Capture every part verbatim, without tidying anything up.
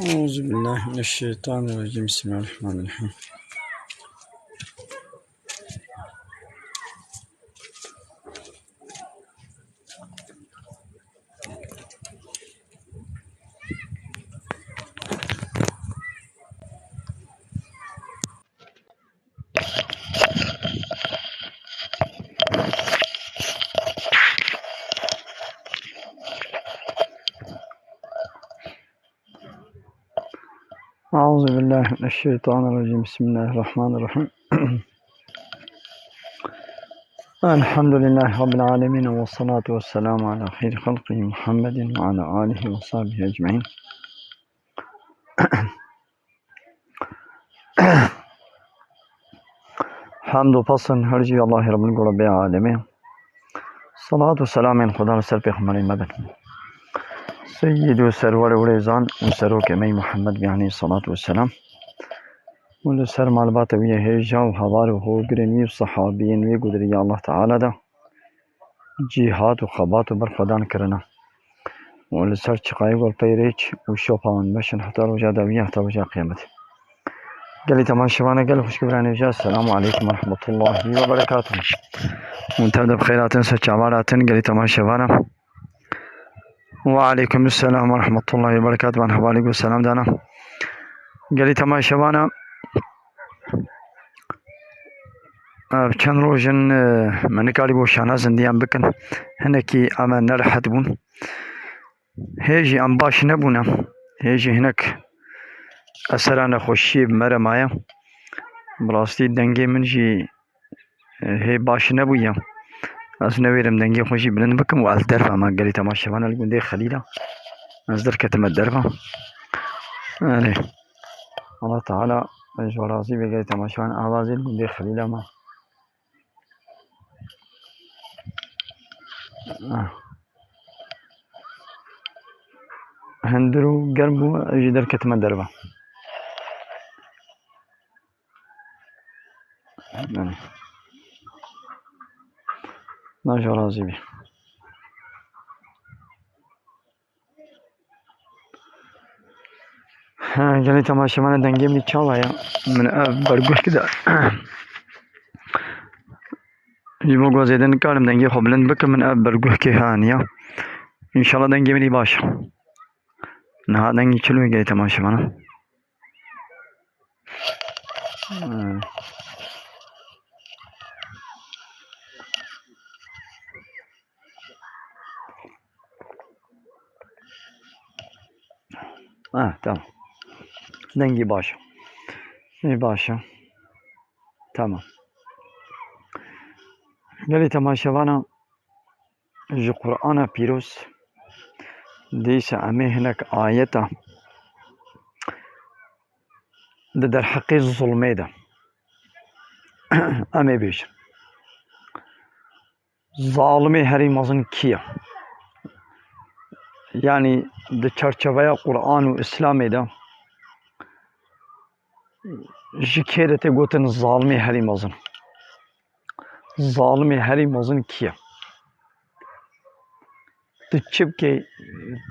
أعوذ بالله من الشيطان الرجيم. بسم الله الرحمن الرحيم. أعوذ بالله من الشيطان الرجيم. بسم الله الرحمن الرحيم. الحمد لله رب العالمين، والصلاة والسلام على خير خلقه محمد وعلى آله وصحبه أجمعين. Hemd û pesn her jî Allahê Rebbil Gurabê Alemê. Salat û selamên Xuda li ser pêxemberê me bin. Seyyid û serwerê wêrezan û serokê me yî Muhammed bî aleyhî selat û selam. Û li ser malbata wî yê hêja û heval û hogirên wî û sehabiyên wî gudirî ya Allah Teala de cîhat û xebat û berxwedan kirine. Û li ser çiqayê gor peyrêç û şopa wan meşin heta roja dawî, heta roja qiyametê. Gelî temaşevana, gelî xwişk û birayê hêja, Esselamu Aleykum ve Rahmetullahi ve Berekatuhu. Hûn tev de bi xêr hatin, ser çavan hatin, gelî temaşevana. Ve Aleykum Esselam ve Rahmetullahi ve Berekatuhu. Van hevalî ku selam dana. Gelî temaşevana, ev çend roj in, e, me nikarîbû şana zindiyan bikin. Hinekî em nerehet bûn. Hê jî em baş nebûne. Hê jî hinek esera nexweşiyê bi me re maye. Bi rastî dengê min jî, e, hê baş nebûye. Ez newêrim dengê xwe jî bilind bikim û ez derve me gelî temaşevana li gundê Xelîla. Ez derketime derve. Erê. Allah Teala ji we razî be gelî temaşevan. Avazê li gundê Xelîla me. Ah. Hundir û germ bû, ez jî derketime derve. Belê. Na ji razî bî. Ha, gelî temaşevana dengê min çawa ye? Min ev berguh kide. Ji bo ku zêde nikarim dengê xwe bilind bikim, min ev berguh kê haniya. Înşallah dengê min ê baş. Niha dengê çilo ye gelî temaşevana. Ha. Ha, tamam. Dengî baş e. Ê, baş e. Tamam. Gelî temaşevana, ji Qur'ana pîroz dîsa em ê hinek ayeta di derheqê zulmê de em ê bêjin. Zalimê herî mezin kî ye? Yanî di çarçeveya Qur'an û Îslamê de ji kê re tê gotin zalimê herî mezin? Zalimê herî mezin kî ye? Tu çi bikey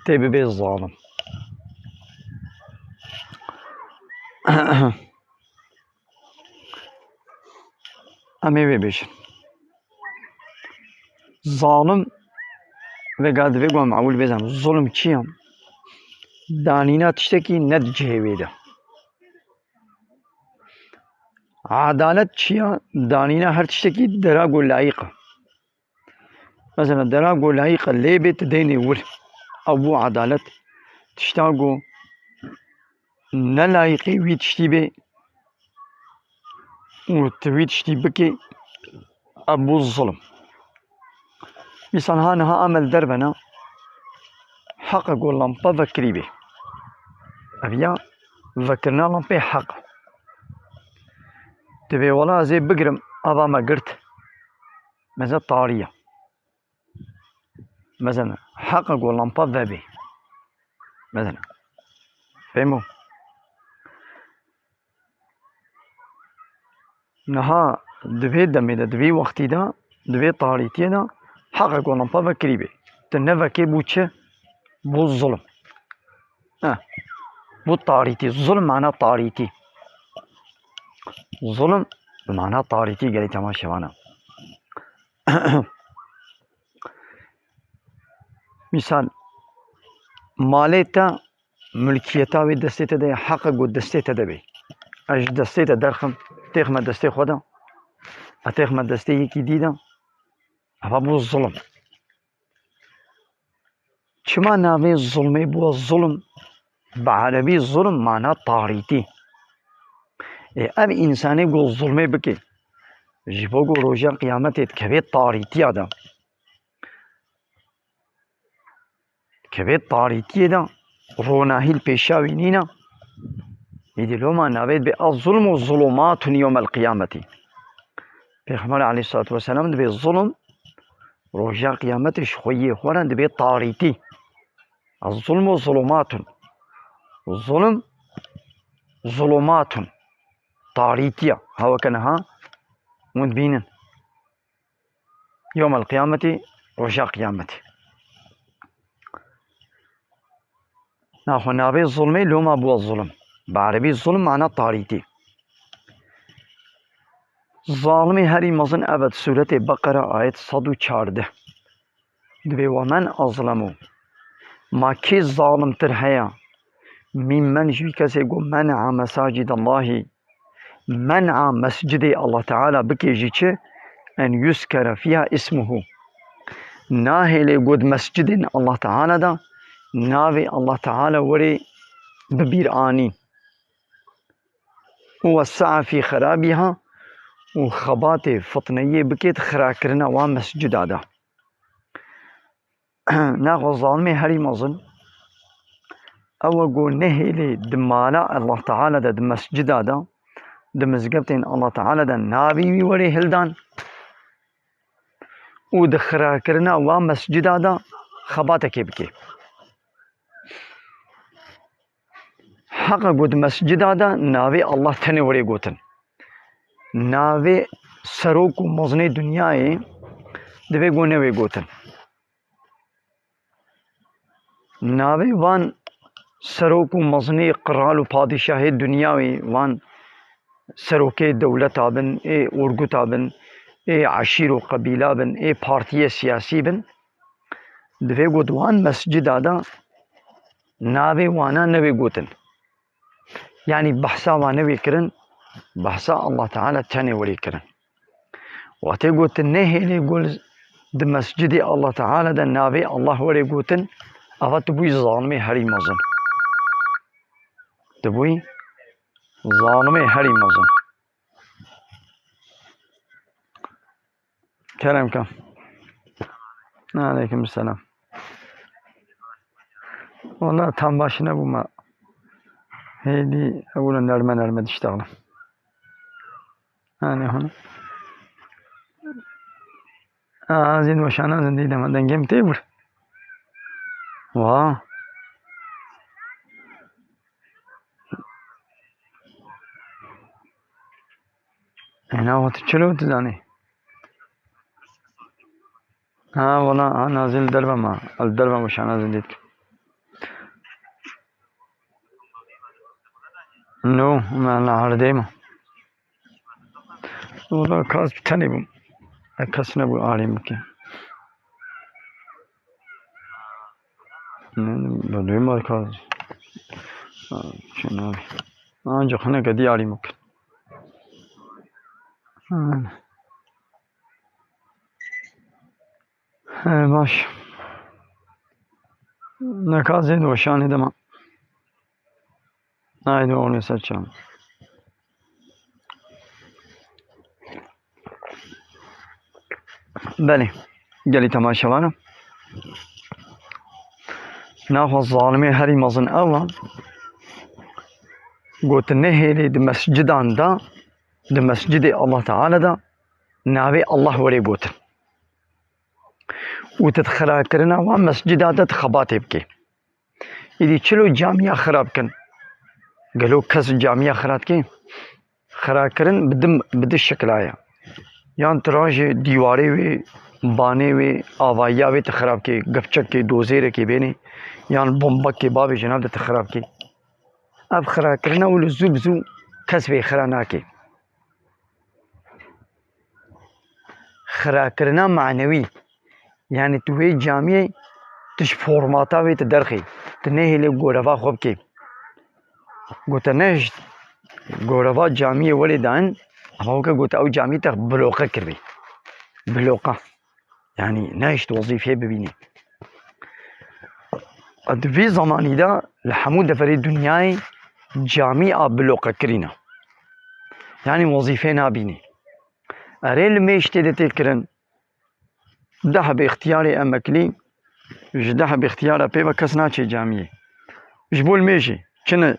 tê bibê zalim? Em ê vê bêjin. Zalim, vêga divê ku em ewil bêzan. Zulm çi ye? Danîna tiştekî ne di cihê wê de. Edalet çi ye? Danîna her tiştekî dera ku layîq e. Mesela dera ku layîq e lê bê, tu deynê wir. Ew bû edalet. Tişta ku ne layîqê wî tiştî bê, û tu wî tiştî bikî, ev bû zulm. Mîsal ha niha em li derve ne, heqe ku lampa vekirî bê. Ev ya vekirina lampê heq e. Divê wela ez ê bigirim, ava me girt. Meze tarî ye. Mezene, heqe ku lampa vebê. Mezene. Fehmo? Niha di vê demê de, di vê wextî de, di vê tarîtiyê de heqe ku lampa vekirî bê. Tu nevekê bû çi? Bû zulm. Eh, bû tarîtî. Zulm mana tarîtî. Zulm mana tarîtî gelî temaşevana. Mîsal, malê te, milkiyeta wê destê te de ye, heqe ku destê te de bê. Ez ji destê te derxim, têxime destê xwe de, ez têxime destê yekî dî de, eva bû zulm. Çima navê zulmê bû zulm? Bi erebî zulm mana tarîtî. Ê, ev însanê ku zulmê bike, ji bo ku roja qiyametê dikeve tarîtiya de. Dikeve tarîtiyê de, ronahî li pêşa wî nîne. Îdî loma navê dibe ez zulm û zulumatun yewmel qiyametî. Pêxember aleyhissalatu vesselam dibe zulm, roja qiyametê ji xweyê xwe re dibe tarîtî. Ez zulm û zulumatun. Zulm, zulumatun. Tarîtiya. Heweke niha hûn dibînin. Yewmel qiyametî, roja qiyametê. Naxwe navê zulmê loma bû zulm. Bi erebî zulm mana tarîtî. Zalimê herî mezin ev e, sûretê Beqere ayet sed û çardeh. Divê we men azlemu. Ma kê zalimtir heye? Mîm men ji wî kesê ku men'a mesacîdallahî. Men'a mescidê Allah Teala bikê jî çi? En yuskere fiha ismuhu. Nahêlê got mescidên Allah Teala da navê Allah Teala were bibîr anî. Û wessa'a fî xerabîha û xebatê fitneyê bikêt xirakirina wa mescida da. Naxwe zalimê herî mezin ew e ku nehêlê di mala Allah Teala de, di mescida de, di mizgeftên Allah Teala de navê wî werê hildan û di xirakirina wa mescida de xebatekê bike. Heqa ku di mescida de navê Allah tenê were gotin. Navê serok û mezinê dinyayê divê ku newê gotin. Navê van serok û mezinê qral û padîşahê dinyayê, van serokê dewleta bin, ê orguta bin, ê eşîr û qebîla bin, ê partiyê siyasî bin, divê ku di wan mescida de navê wana newê gotin. Yanî behsa wan newê kirin, behsa Allah Teala tenê werê kirin. Wextê gotin nehêlê gul di mescidê Allah Teala de navê Allah werê gotin, eva tu bûyî zalimê herî mezin. Tu bûyî zalimê herî mezin. Kerem ke. Aleyküm selam. Wala tam baş nebûme. Hêdî ewilo nerme nerme diştexlim. Hani hunu. Aa, zî weşana zindî dema dengê min tê bir. Wa. Ena wextî çilo tu zanî? Ha, wala, ha, nazî li derve ma. Li derve ma şana zindî dikim. No, me la herdê ma. Wala, kas bi tenê bûm. E, kes nebû alî min bike. Ne, bi duyma kas. Ha, çi nabî. Ancak hineke dî alî min bike. Ha. He, baş. Neka zêd weşanê dema. Haydi oğlum, saçam. Belê, gelî temaşevanan. Naxwe zalimê herî mezin ew e. Gotin nehêlê di mescidan de, di mescidê Allah Teala de navê Allah were gotin. Û tu di xirakirina wan mescida de tu xebatê bikê. Îdî çilo camiya xira bikin? Gelo kes camiya xira dike? Xirakirin bi di, bi di şekla ye. Yan tirajê dîwarê wê, banê wê, avayiya wê tu xira bikê, gipçekê, dozêrekê bênê, yan bombekê bavêjin, ev de tu xira bikê. Ev xirakirine û li zû bi zû kes vê xira nake. Xirakirina manewî, yanî tu wê camiyê, tu ji formata wê tu derxî, tu nehêlê goreva xwe bikê. Gote nehişt goreva camiyê welê dayin, ama weke gote ew camî te bloqe kiribî. Bloqa. Yanî nehişt wezîfeyê bibînî. Di vî zemanî de li hemû deverê dinyayê camî a bloqekirî ne. Yanî wezîfeyê nabînî. Erê li mêj tê de tê kirin. Deh bi îxtiyarê emeklî, ji deh bi îxtiyara pê ve kes naçê camiyê. Ji bo li mêjê. Çine,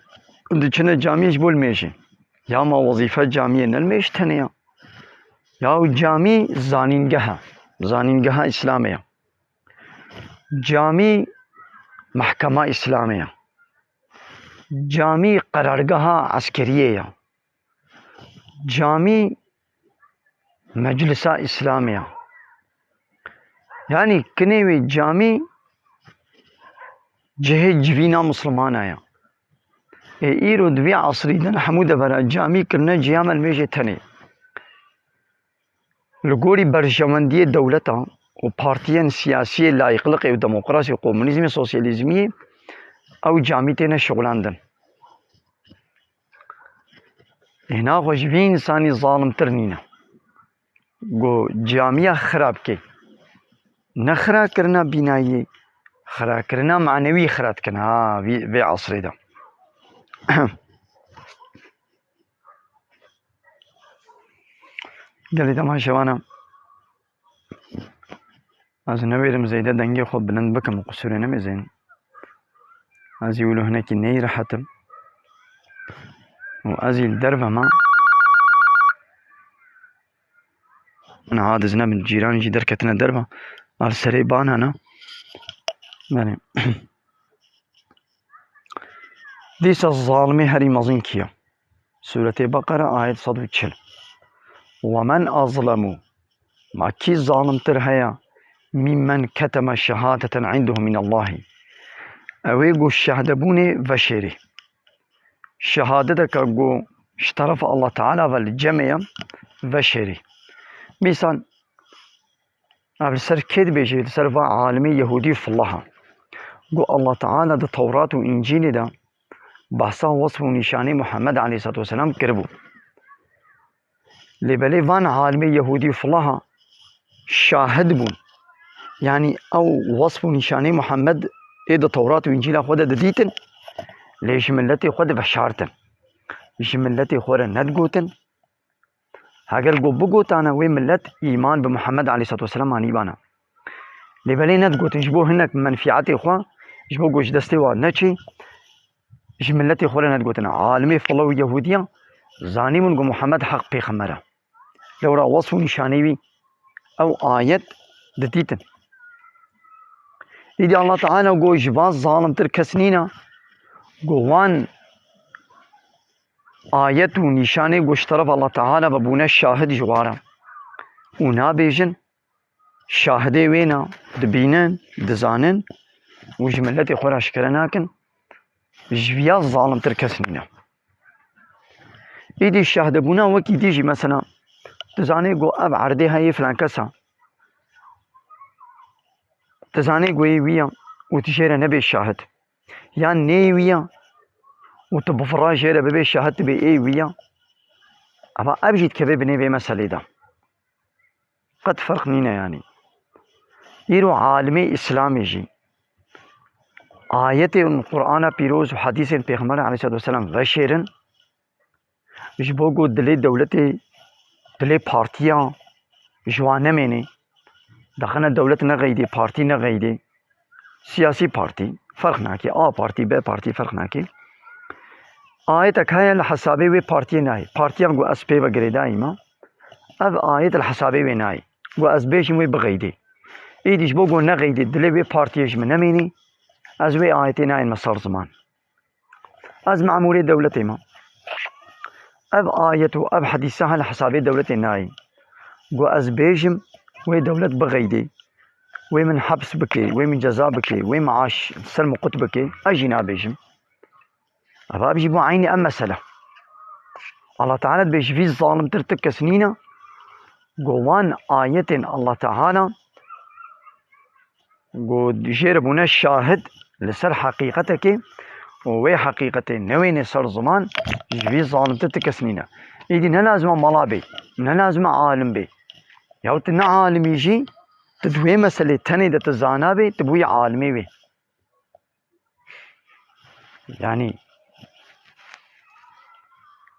diçine camiyê ji bo li mêjê. Ya ma wezîfe camiyê ne li mêj tenê ya. Ya camî zanîngeha, zanîngeha Îslamê ya. Camî mehkema Îslamê ya. Camî qerargeha eskeriyê ya. Camî meclisa Îslamê ya. Yanî kinê wê camî cihê civîna Mislimana ya. Ê îro di vî esrî de hemû devera camî kirine ciya me li mêjê tenê. Li gorî berjewendiyê dewleta û partiyên siyasiyê layîqliqê û demokrasî û komunîzmê, sosyalîzmiyê ew camî têne şixulandin. Hêna xwe ji vî însanî zalimtir nîne. Ku camiya xira bike. Ne xirakirina bînayî, xirakirina manewî xira dikin. Ha, vî, vê esrê de. Gelî dema şewana. Ez newêrim zêde dengê xwe bilind bikim û qisûrê nemêzin. Ez ê wilo hinekî neyê rehet im. Û ez ê li derve me. Niha dizine min cîran jî derketine derve. Al serê bana ne. Belê. Dîsa zalimê herî mezin kî ye? Sûretê Beqere, ayet sed û çil. Ve men azlemu, ma kî zalimtir heye, mimmen keteme şehadeten indehu min Allahî. Ew ê ku şehdebûnê veşêrê. Şehadeteke ku ji terefa Allah Teala ve li cemê ye, veşêrê. Mîsal, Ev li ser kê dibêje? Li ser va alimê Yehûdî û filaha. Got, Allah Teala di Tewrat û Încîlê de behsa wesf û nîşanê Muhammed aleyhissalatu vesselam kiribû. Lê belê van alimê Yehûdî û filaha şahid bûn. Yanî ew wesf û nîşanê Muhammed ê di Tewrat û Încîla xwe de didîtin, lê ji miletê xwe diveşartin. Ji miletê xwe re nedigotin. Heger ku bigotane wê milet îman bi Muhammed aleyhissalatu vesselam anîbane. Lê belê nedigotin ji bo hinek menfîetê xwe, ji bo ku ji destê wan neçê, ji miletê xwe re nedigotin. Alimê filo û Yehûdiyan zanîbûn ku Muhammed heq pêxember e. Lewra wesf û nîşanê wî ew ayet didîtin. Îdî Allah Teala got ji van zalimtir kes nîne, got wan ayet û nîşanê ku ji teref Allah Teala ve bûne şahid ji wa re. Û nabêjin, şahidê wê ne, dibînin, dizanin û ji miletê xwe re eşkere nakin, ji viya zalimtir kes nîne. Îdî şahdebûna wekî dî jî mesela, tu zanê ku ev erdê heye filan kesa, tu zanê ku ê wî ye û tu jê re nebê şahid. Yan neyê wî ye û tu bifira jê re bibê şahid, tu bê ê wî ye. Ama ev jî dikeve binê vê meselê de. Qet ferq nîne yanî. Îro alimê Îslamê jî ayetên Qur'ana pîroz û hedîsên Pêxember aleyhissalatu vesselam veşêrin, ji bo ku dilê dewletê, dilê partiya ji wan nemênê. Daxine dewlet ne qeydê, partî ne qeydê. Siyasî partî, ferq nake. A partî, B partî, ferq nake. Ayetek heye li hesabê wê partiyê nayê. Partiyan ku ez pê ve girêdayî me, ev ayet li hesabê wê nayê. Ku ez bêjim wê biqeydê. Êdî ji bo ku neqeydê, dilê wê partiyê ji min nemênî, ez wê ayetê nayên me ser ziman. Ez memûrê dewletê me. Ev ayet û ev hedîsa hel hesabê dewletê nayê. Ku ez bêjim, wê dewlet biqeydê, wê min heps bike, wê min ceza bike, wê maaş ser min qut bike, ez jî nabêjim. Ev, ev jî bû eynî ev mesele. Allah Teala dibê ji vî zalimtir ti kes nîne. Ku wan ayetên Allah Teala ku jê re bûne şahid li ser heqîqetekê û wê heqîqetê newêne ser ziman, ji vî zalimtir ti kes nîne. Êdî ne lazim e mala bê, ne lazim e alim bê. Yaw tu ne alimî jî, tu di wê meselê tenê de tu zana bê, tu bûyî alimê wê. Yanî,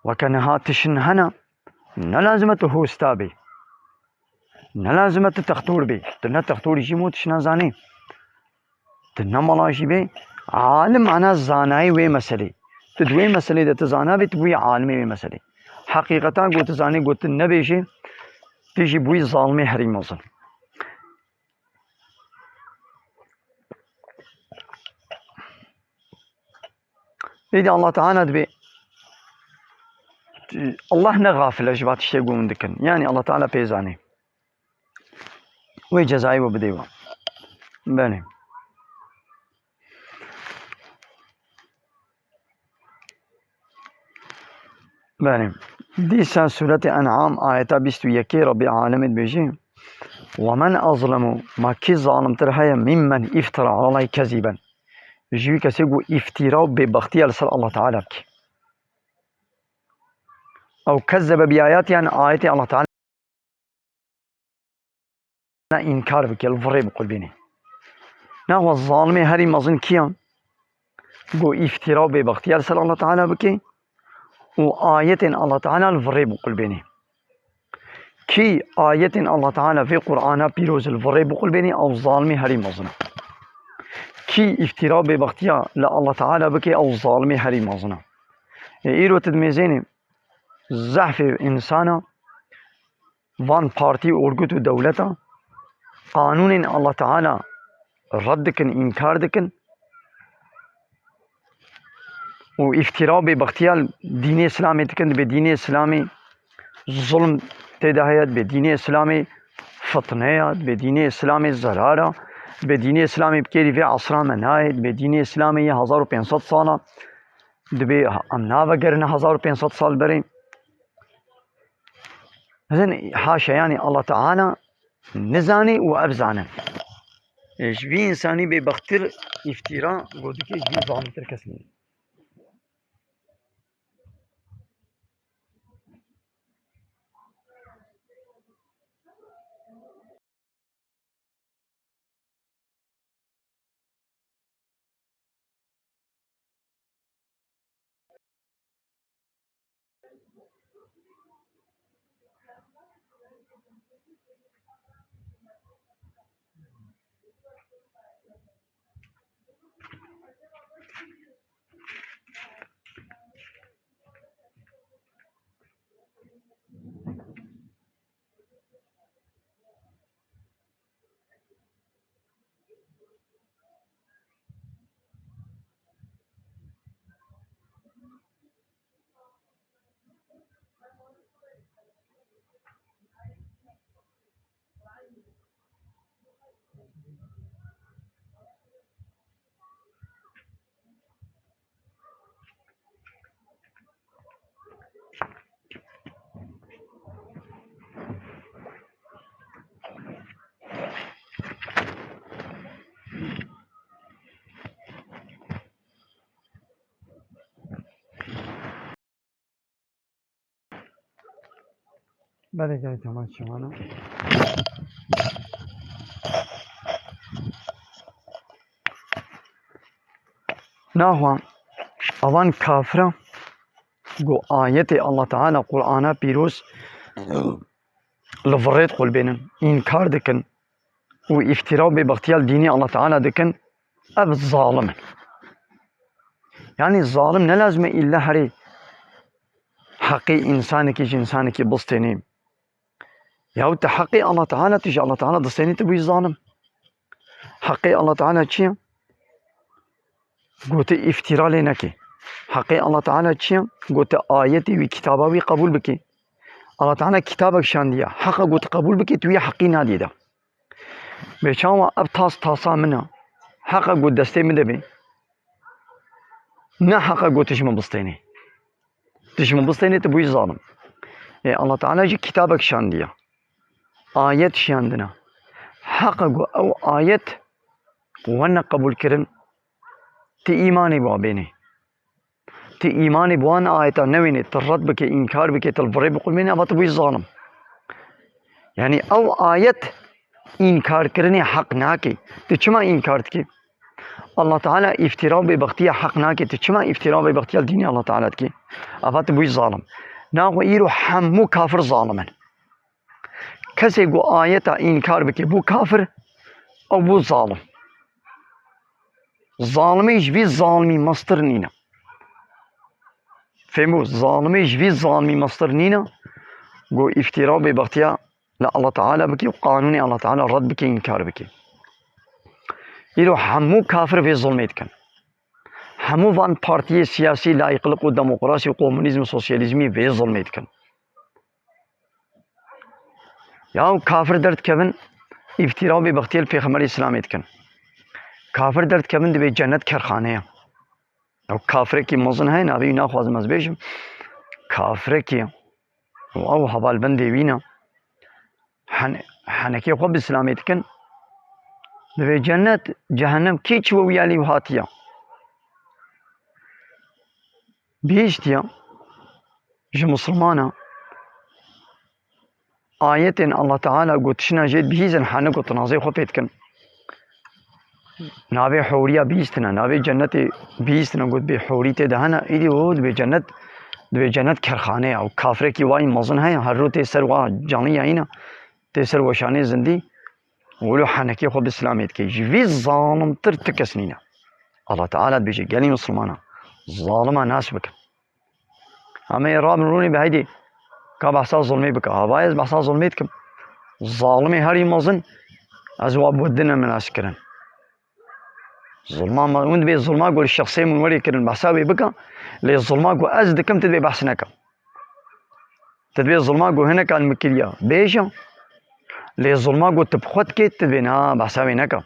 weke niha tiştin hene, ne lazim e tu hosta bê. Ne lazim e tu textûr bê. Tu ne textûrî jî mo tişt nazanî. Tu ne mala jî bê. Alim ana zanayê wê meselê. Tu di wê meselê de tu zana bê, tu bûyî alimê wê meselê. Heqîqetan ku tu zanî ku tu nebêjê, tu jî bûyî zalimê herî mezin. Êdî Allah Teala dibê, Allah ne xafil e ji va tiştê ku hûn dikin. Yanî Allah Teala pê zanê. Wê cezayê we bidê we. Belê. Belê. Dîsa Sûretê En'am ayeta bîst û yekê Rabbê Alemê dibêje, "Ve men azlemu", ma kî zalimtir heye, "mimmen iftara alallahi keziben", ji wî kesê ku îftîra û bêbextiya li ser Allah Teala bike. Ew kezzebe bi ayatiha, yanî ayetê Allah Teala înkar bike, li virê biqulbînê. Naxwe zalimê herî mezin kî ye? Ku îftîra û bêbextiya li ser Allah Teala bike û ayetên Allah Teala li virê biqulbînê. Kî ayetên Allah Teala vê Qur'ana pîroz li virê biqulbînê, ew zalimê herî mezin e. Kî îftîra û bêbextiya li Allah Teala bike, ew zalimê herî mezin e. Ê, îro tu dimêzênê zehfê însana, van partî, orgut û dewleta qanûnên Allah Teala red dikin, înkar dikin û îftîra û bêbextiya li dînê Îslamê dikin, dibê dînê Îslamê zulm tê de heye, dibê dînê Îslamê fitne ye, dibê dînê Îslamê zerar e, dibê dînê Îslamê bi kêrî vê esra me nayê, dibê dînê Îslamê yê hezar û pênc sed sal e, dibê em navegerine hezar û pênc sed sal berê. Mezin, haşa, yanî Allah Teala nizane û ev zane. Ji vî însanî bêbextir îftîra ku dike, ji vî zalimtir kes nîne. Belê, gelek temam çiwana. Naxwe, avan kafira ku ayetê Allah Teala Qur'ana pîroz li virêt qulbênin, înkar dikin. û îftira û bêbextiya li dînê Allah Teala dikin, ev zalim in. Yanî zalim ne lazim e îlla herê heqê însanekî ji însanekî bistênê. Yahu tu heqê Allah Teala, tu ji Allah Teala distênî, tu bûyî zalim. Heqê Allah Teala çi ye? Gote îftîra lê neke. Heqê Allah Teala çi ye? Gote ayetê wî, kitaba wî qebûl bike. Allah Teala kitabek şandiye. Heqa gote qebûl bike, tu wî heqî nadî de. Bê çawa ev tas tasa min e. Heqa got destê min de bê. Ne heqa got tu ji min bistênê. Tu ji min bistênê, tu bûyî zalim. Ê, Allah Teala jî kitabek şandiye. Ayet şiyandine. Heqa got ew ayet we neqebûl kirin. Tu îmanê bi wan bênê. Tu îmanê bi wan ayeta newênê, tu red bike, înkar bike, tu li virê biqurmênê, eva tu bûyî zalim. Yanî ew ayet înkarkirinê heq nake. Tu çima înkar dikî? Allah Teala îftira û bêbextiya heq nake. Tu çima îftira û bêbextiya li dînê Allah Teala dikî? Eva tu bûyî zalim. Naxwe îro hemû kafir zalim in. Kesê ku ayeta înkar bike bû kafir, ew bû zalim. Zalimê ji vî zalimî mestir nîne. Fêmo, zalimê ji vî zalimî mestir nîne, ku îftira û bêbextiya li Allah Teala bike û qanûnê Allah Teala red bike, înkar bike. Îro hemû kafir vê zulmê dikin. Hemû van partiyê siyasî, layîqlik û demokrasî û komunîzm û sosyalîzmî vê zulmê dikin. Ya kafir derdikevin, îftira û bêbextiyê li Pêxemberê Îslamê dikin. Kafir derdikevin, divê cennet kerxane ye. Ew kafirekî mezin heye, navê wî naxwazim ez bêjim. Kafirekî, û ew hevalbendê wî ne. Hen-, henekê xwe bi Îslamê dikin. Divê cennet, cehennem, kî çi we wî alî û hatiye? Bihîştiye ji misilmana ayetên Allah Teala gotişina jê dibihîzin, henik û tinazê xwe pê dikin. Navê hewriya bihîstine, navê cennetê bihîstine, got bê hewrî tê de hene, îdî o dibê cennet, dibê cennet kerxane ye. Û kafirekî wayî mezin heye, her ro tê ser wa canî yayîne, tê ser weşanê zindî, wilo henekê xwe bi Îslamê dike. Ji vî zalimtir ti kes nîne. Allah Teala dibêje, gelî misilmana, zalima nas bikin. Em ê rabin rûnê bi heydê. Ka behsa zulmê bike. Havayê ez behsa zulmê dikim. Zalimê herî mezin, ez wa bi din em nas kirin. Zulma me, hûn dibê zulma ku li şexsê min werê kirin, behsa wê bike. Lê zulma ku ez dikim, tu dibê behs neke. Tu dibê zulma ku hineka li min kiriye, bêje. Lê zulma ku tu bi xwe dikê, tu dibê na, behsa wê neke.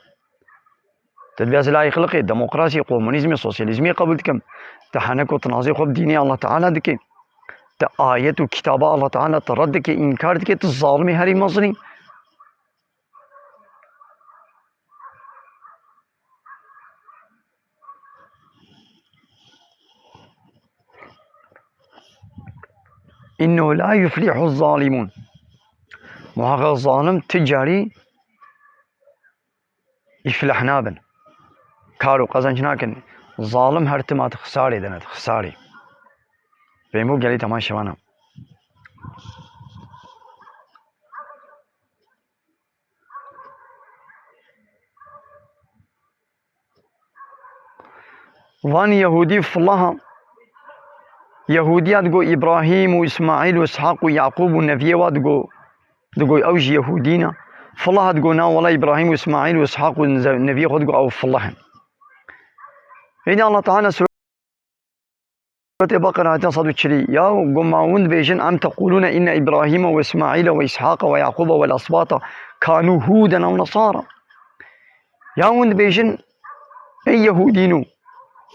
Tu dibê ez layîqliqê, demokrasî, komunîzmê, sosyalîzmê qebûl dikim. Tu henek û tinazê xwe bi dînê Allah Teala dikê. Tu ayet û kitaba Allah Teala tu red dikê, înkar dikê, tu zalimê herî mezinî. Innehu la yuflihu zalimûn. Muhaqqeq zalim ti carî îflah nabin. Kar û qezenc nakin. Zalim her tima di xisarê de ne, di xisarê. Pêmû gelî temaşevana. Van Yehûdî filaha, Yehûdiya digo Îbrahîm û Îsmaîl û Îshaq û Yaqûb û neviyê wa digo, digo ew jî Yehûdî ne. Filaha digo na wela Îbrahîm û Îsmaîl û Îshaq û neviyê xwe digo ew filah in. Êdî Allah Teala Sûretê Beqera ayeta sed û çilî. Ya guma hûn dibêjin, "Em teqûlûne inne Îbrahîme we Îsmaîle we Îshaqe we Yaqûbe we l-esbata kanû hûden ew nesara." Ya hûn dibêjin, ey Yehûdînû,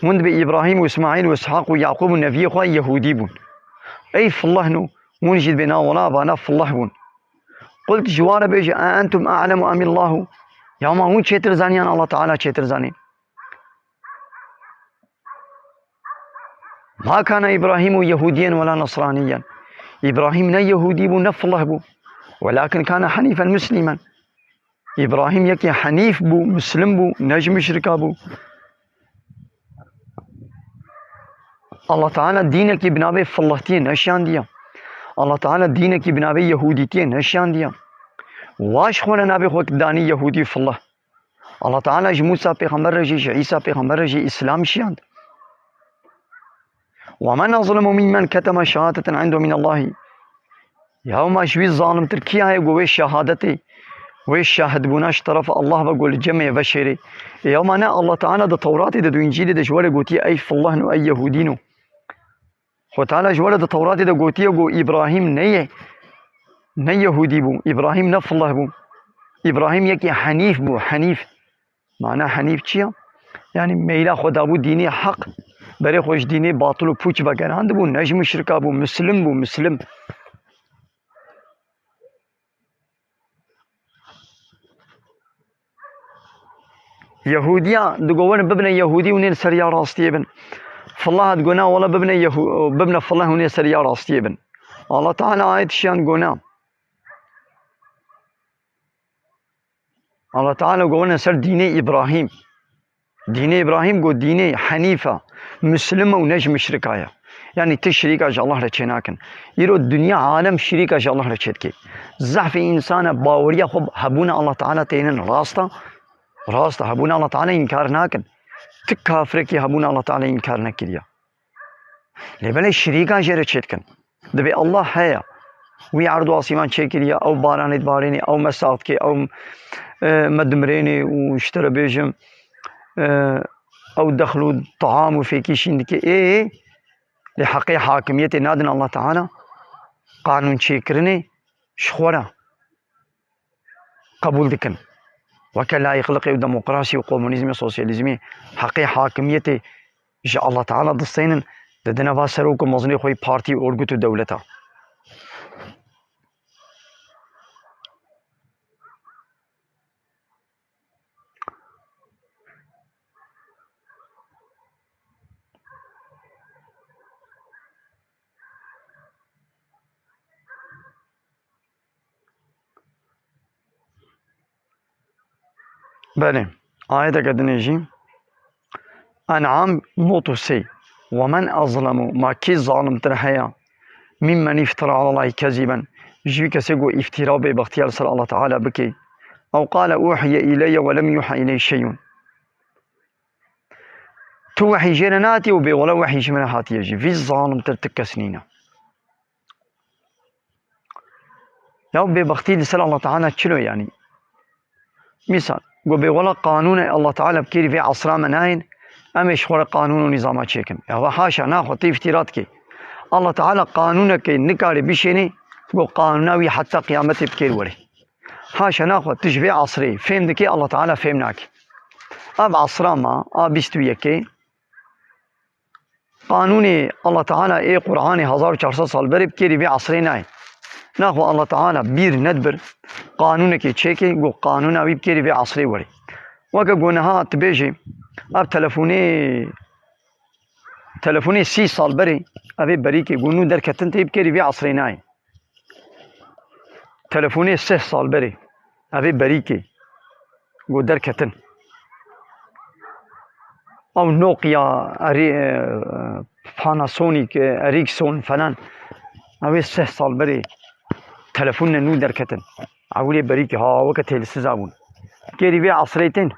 hûn dibê Îbrahîm û Îsmaîl û Îshaq û Yaqûb û neviyê xwe Yehûdî bûn. Ey fillahnû, hûn jî dibê na wela vana fillah bûn. Qul, ji wan re bêje, "A entum a'lemu emillahu?" Ya ma hûn çêtir zaniyan, Allah Teala çêtir zanî. Ma kana Îbrahîmu Yehûdiyen wela Nesraniyen. Îbrahîm ne Yehûdî bû, ne filah bû. Welakin kana henîfen muslîmen. Îbrahîm yekê henîf bû, muslim bû, ne ji muşrika bû. Allah Teala dînekî bi navê filahtiyê neşiyandiye. Allah Teala dînekî bi navê Yehûdîtiyê neşiyandiye. Wa ji xwe re navê xwe danî Yehûdî û fillah. Allah Teala ji Mûsa pêxember re jî, ji Îsa pêxember re jî Îslam şiyand. ومن أظلم ممن كتم شهادة عنده من الله. Ya ma ji wî zalimtir kî heye ku wê şehadetê, wê şahidbûna ji terefa Allah ve ku li cemê veşêrê? Ya ma ne Allah Teala di Tewratê de, di Încîlê de ji we re gotiye ey fillah û ey Yehûdîn û Xwe Teala ji we re di Tewratê de gotiye ku Îbrahîm ne ye, ne Yehûdî bû, Îbrahîm ne fillah bû. Îbrahîm yekî henîf bû, henîf. Mana henîf çi ya? Yanî meyla xwe dabû dînê heq, berê xwe ji dînê batil û pûç vegerandibû, ne ji muşrika bû, muslim bû, muslim. Yehûdiya digo werin bibine Yehûdî hûn ê li ser ya rastiyê bin. Filah digo na wele bibine Yehû-, bibine filah hûn ê ser ya rastiyê bin. Allah Teala ayet şiyan digo na. Allah Teala go werin ser dînê Îbrahîm. Dînê Îbrahîm got dînê henîf e, muslim e û ne ji muşrika ye. Yanî ti şirîka ji Allah re çênakin. Îro dinya alem şirîka ji Allah re çêdike. Zehfê însan e, baweriya xwe hebûna Allah Teala tênin rast e. Rast e, hebûna Allah Teala înkar nakin. Ti kafirekî hebûna Allah Teala înkar nekiriye. Lê belê şirîka jê re çêdikin. Dibê Allah heye. Wî erd û asîman çêkiriye, ew baranê dibarênê, ew me sax dike, ew, e, me dimirênê û ji te re bêjim, e, ew dexl û taam û fêkî şîn dike. Ê, lê heqê hakimiyetê nadin Allah Teala, qanûn çêkirinê ji xwe re qebûl dikin. Weke layîqliqê û demokrasî û komunîzmê, sosyalîzmê, heqê hakimiyetê ji Allah Teala distênin, didine va serok û mezinê xwe yê partî, orgut û dewleta. Belê, ayeteke dinê jî, En'am nod û sê. Ve men ezlemu, ma kî zalimtir heye, mimmen iftera alallahî keziben, ji wî kesê ku îftîra û bêbextiya li ser Allah Teala bike. Ew qale uhiye îleyye ve lem yuha îleyh şeyun. Tu wehî jê re nehatiye û bê wele wehî ji min re hatiye jî. Vî zalimtir ti kes nîne. Ya bêbextî li ser Allah Teala çilo yanî? Mîsal, go bê wela qanûne Allah Teala bi kêrî vê esra me nayên, em ê ji xwe re qanûn û nîzama çêkin. Ya ve haşa, naxwe, tu îftîra dikê. Allah Teala qanûnekê nikare bişênê, go qanûna wî heta qiyametê bi kêr werê. Haşa, naxwe, tu ji vê esrê fêm dikê, Allah Teala fêm nake. Ev esra me, a bîst û yekê, Qanûnê Allah Teala ê Qur'anê hezar û çar sed sal berê bi kêrî vê esrê nayê. Naxwe Allah Teala bîr nedibir, qanûnekê çêkê, go qanûna wî bi kêrî vê esrê werê. Weke go niha tu bêjê, ev telefonê, telefonê sî sal berê, ev ê berîkê, go nû derketin tê bi kêrî vê esrê nayê. Telefonê sih sal berê, ev ê berîkê, go derketin. Ew Nokia, Eri-, e, Panasonic, e, Ericsson falan, ew ê sih sal berê telefonine nû derketin. Ewilê berîkê, ha, weke têlisiza bûn. Kêrî vê esrê tên.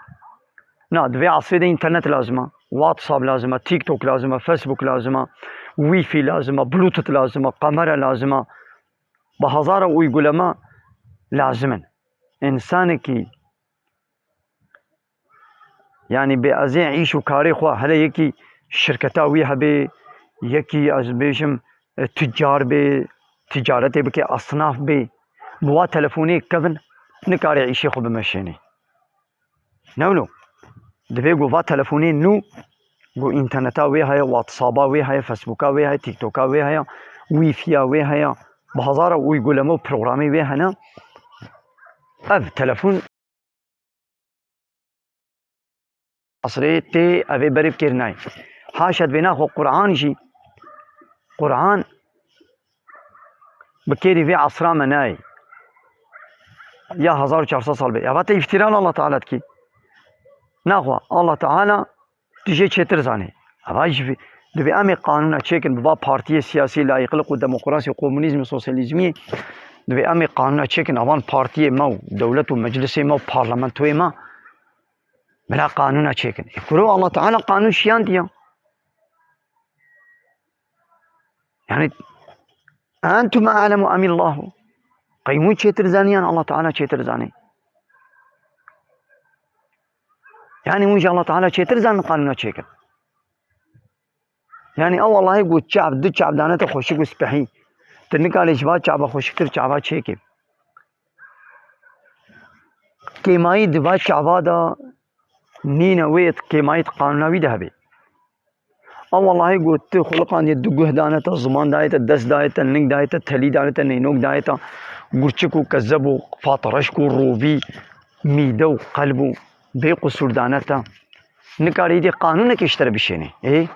Na, di vê esrê de înternet lazim e, WhatsApp lazim e, TikTok lazim e, Facebook lazim e, Wi-Fi lazim e, Bluetooth lazim e, kamera lazim e. Bi hezara uygulama lazim in. Însanekî, yanî bê ezê îş û karê xwe, hele yekî şirketa wî hebe, yekî ez bêjim, e, tucar bê, ticaretê bike, esnaf bê, bi wa telefonê kevin, nikare îşê xwe bimeşênê. Ne wilo? Divê ku va telefonê nû, ku înterneta wê heye, WhatsApp-a wê heye, Facebook-a wê heye, TikTok-a wê heye, Wi-Fi-ya wê heye, bi hezara uyguleme û programê wê hene. Ev telefon esrê tê, ev ê berê bi kêr nayê. Haşa divê naxwe Quran jî, Quran bi kêrî vê esra me nayê. Ya hezar û çar sed sal bê. Eva te îftîra li Allah Teala dikî. Naxwe, Allah Teala tu jê çêtir zanê. Eva jî vê, divê em ê qanûna çêkin bi va partiyê siyasî, layîqlik û demokrasî û komunîzm û sosyalîzmî Divê em ê qanûna çêkin, avan partiyê me û dewlet û meclisê me û parlamentoyê me bila qanûna çêkin. Ê kuro, Allah Teala qanûn şiyandiya. Yani, entum a'lemu emillahu. Qey hûn çêtir zanî yan Allah Teala çêtir zanî? Yani hûn ji Allah Teala çêtir zanin qanûna çêkin? Yani ew wellahî ku çav, du çav dane te xweşik û spehî. Tu nikarî ji va çava xweşiktir çava çêkî. Kêmayî di va çava de nîne wê kêmayî di qanûna wî de hebe. Ew wellahî ku tu xuliqandiye, du guh dane te, ziman daye te, dest daye te, ling daye te, telî daye te, neynok daye te, gurçik û kezeb û fatreşk û rovî, mîde û qelb û bê qusûr dane te. Nikarî dê qanûnekê ji te re bişênê. Ê?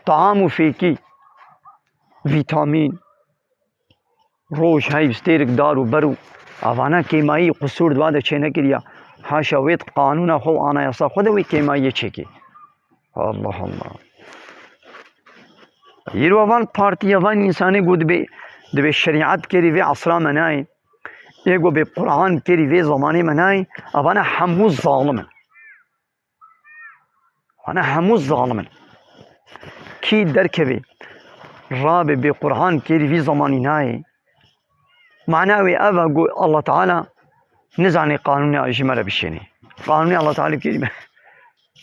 Taam û fêkî, vîtamîn, roj, heyv, stêrik, dar û ber û avana kêmayî qusûr di va de çênekiriya. Haşa wê di qanûna xwe û anayasa xwe de wê kêmayiyê çêkê. Allah Allah. Îro van partiya, van însanê ku dibê, dibê şerîet kerî vê esra me nayê. Ê ku bê Quran kerî vê zemanê me nayê. Avana hemû zalim in. Ana hemû zalim in. Kî derkevê rabê bê Qur'an kêrî vî zemanî nayê. Mana wê ev e ku Allah Teala nizanê qanûnê ji me re bişênê. Qanûnê Allah Teala kêrî me.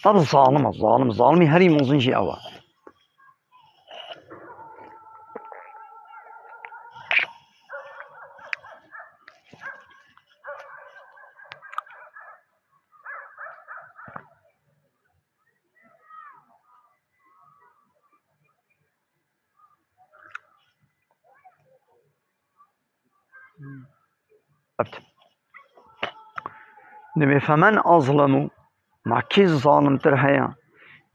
Ev zalim e, zalim. Zalimî herî mezin jî ew e. Dibê femen azlemu, ma kî zalimtir heye,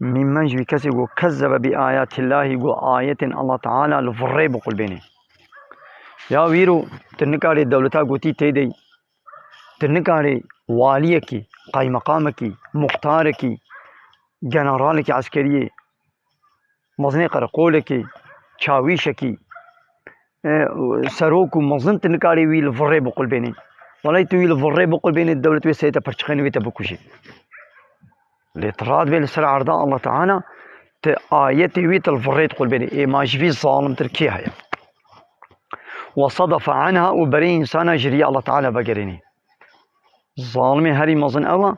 mîmmen ji vî kesê ku kezzebe bi ayatillahî, ku ayetên Allah Teala li virrê biqulbênê. Ya wîro, tu nikarê dewleta gotî têdey, tu nikarê waliyekî, qaymeqamekî, muxtarekî, generalekî eskeriyê, mezinê qereqolekî, çawîşekî, e, serok û mezin tu nikarî wî li virrê biqulbênî. Welay tu wî li virrê biqulbênî, dewlet wê seyê te pirçixênî wê te bikujê. Lê tu radibê li ser erda Allah Teala, tu ayetê wî tu li virrê diqulbênî. Ê ma ji vî zalimtir kê heye? Ve sadafe anha û berê însana ji riyê Allah Teala vegerênî. Zalimê herî mezin ew e,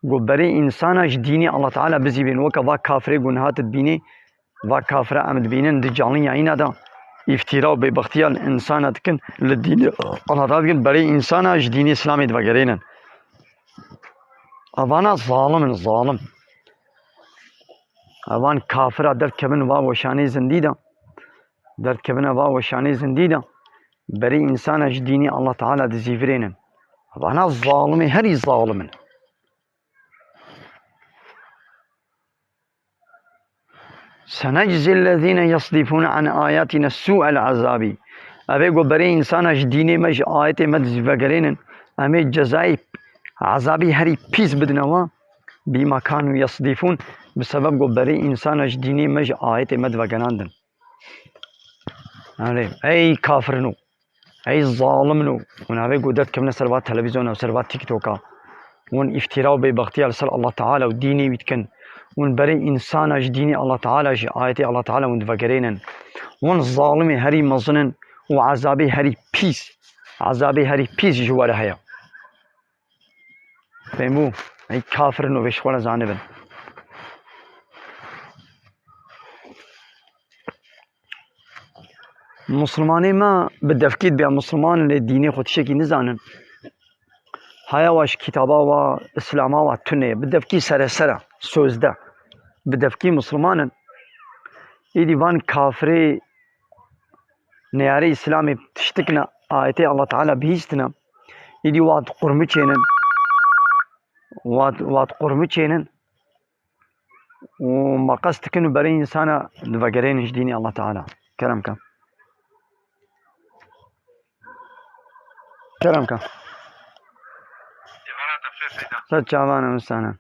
ku berê însana ji dînê Allah Teala bizîvên, weke va kafirê ku niha tu dibînê, va kafira em dibînin di canlı yayîna de îftîra û bêbextiya li însana dikin, li dînê Allah Teala dikin, berê însana ji dînê Îslamê divegerênin. Evana zalim in, zalim. Evan kafira derdkevin va weşanê zindî de, derdkevine va weşanê zindî de, berê însana ji dînê Allah Teala dizîvirênin. Vana zalimê herî zalim in. Seneczi lezîne yasdifûne an ayatîne sû'el azabî. Ev ê ku berê însana ji dînê me, ji ayetê me dizîvegerênin, em ê cezayê ezabî herî pîs bidine wan. Bîma kanû yasdifûn, bi sebeb ku berê însana ji dînê me, ji ayetê me divegerandin. Erê, ey kafirino, ey zalimino, hûn avê ku derdikevine ser va televîzyona û ser va TikToka, hûn îftîra û bêbextiya li ser Allah Teala û dînê wî dikin, hûn berê însana ji dînê Allah Teala, ji ayetê Allah Teala hûn divegerênin, hûn zalimê herî mezin in û ezabê herî pîs, ezabê herî pîs ji we re heye. Fêm bû? Ey kafir in û vê ji xwe re zanibin. Musulmanê me bi devkî dibe musulman in, lê dînê xwe tiştekî nizanin. Haya wa ji kitaba wa, Îslama wa tune ye. Bi devkî seresera, sözde. Bi devkî musulman in. Êdî van kafirê neyarê Îslamê tiştik ne, ayetê Allah Teala bihîstine, îdî wat qurmiçênin, wat, wat qurmiçênin û maqes dikin û berê însana divegerênin ji dînê Allah Teala. Kerem ke. Kerem ke. Ser çavan e, insana.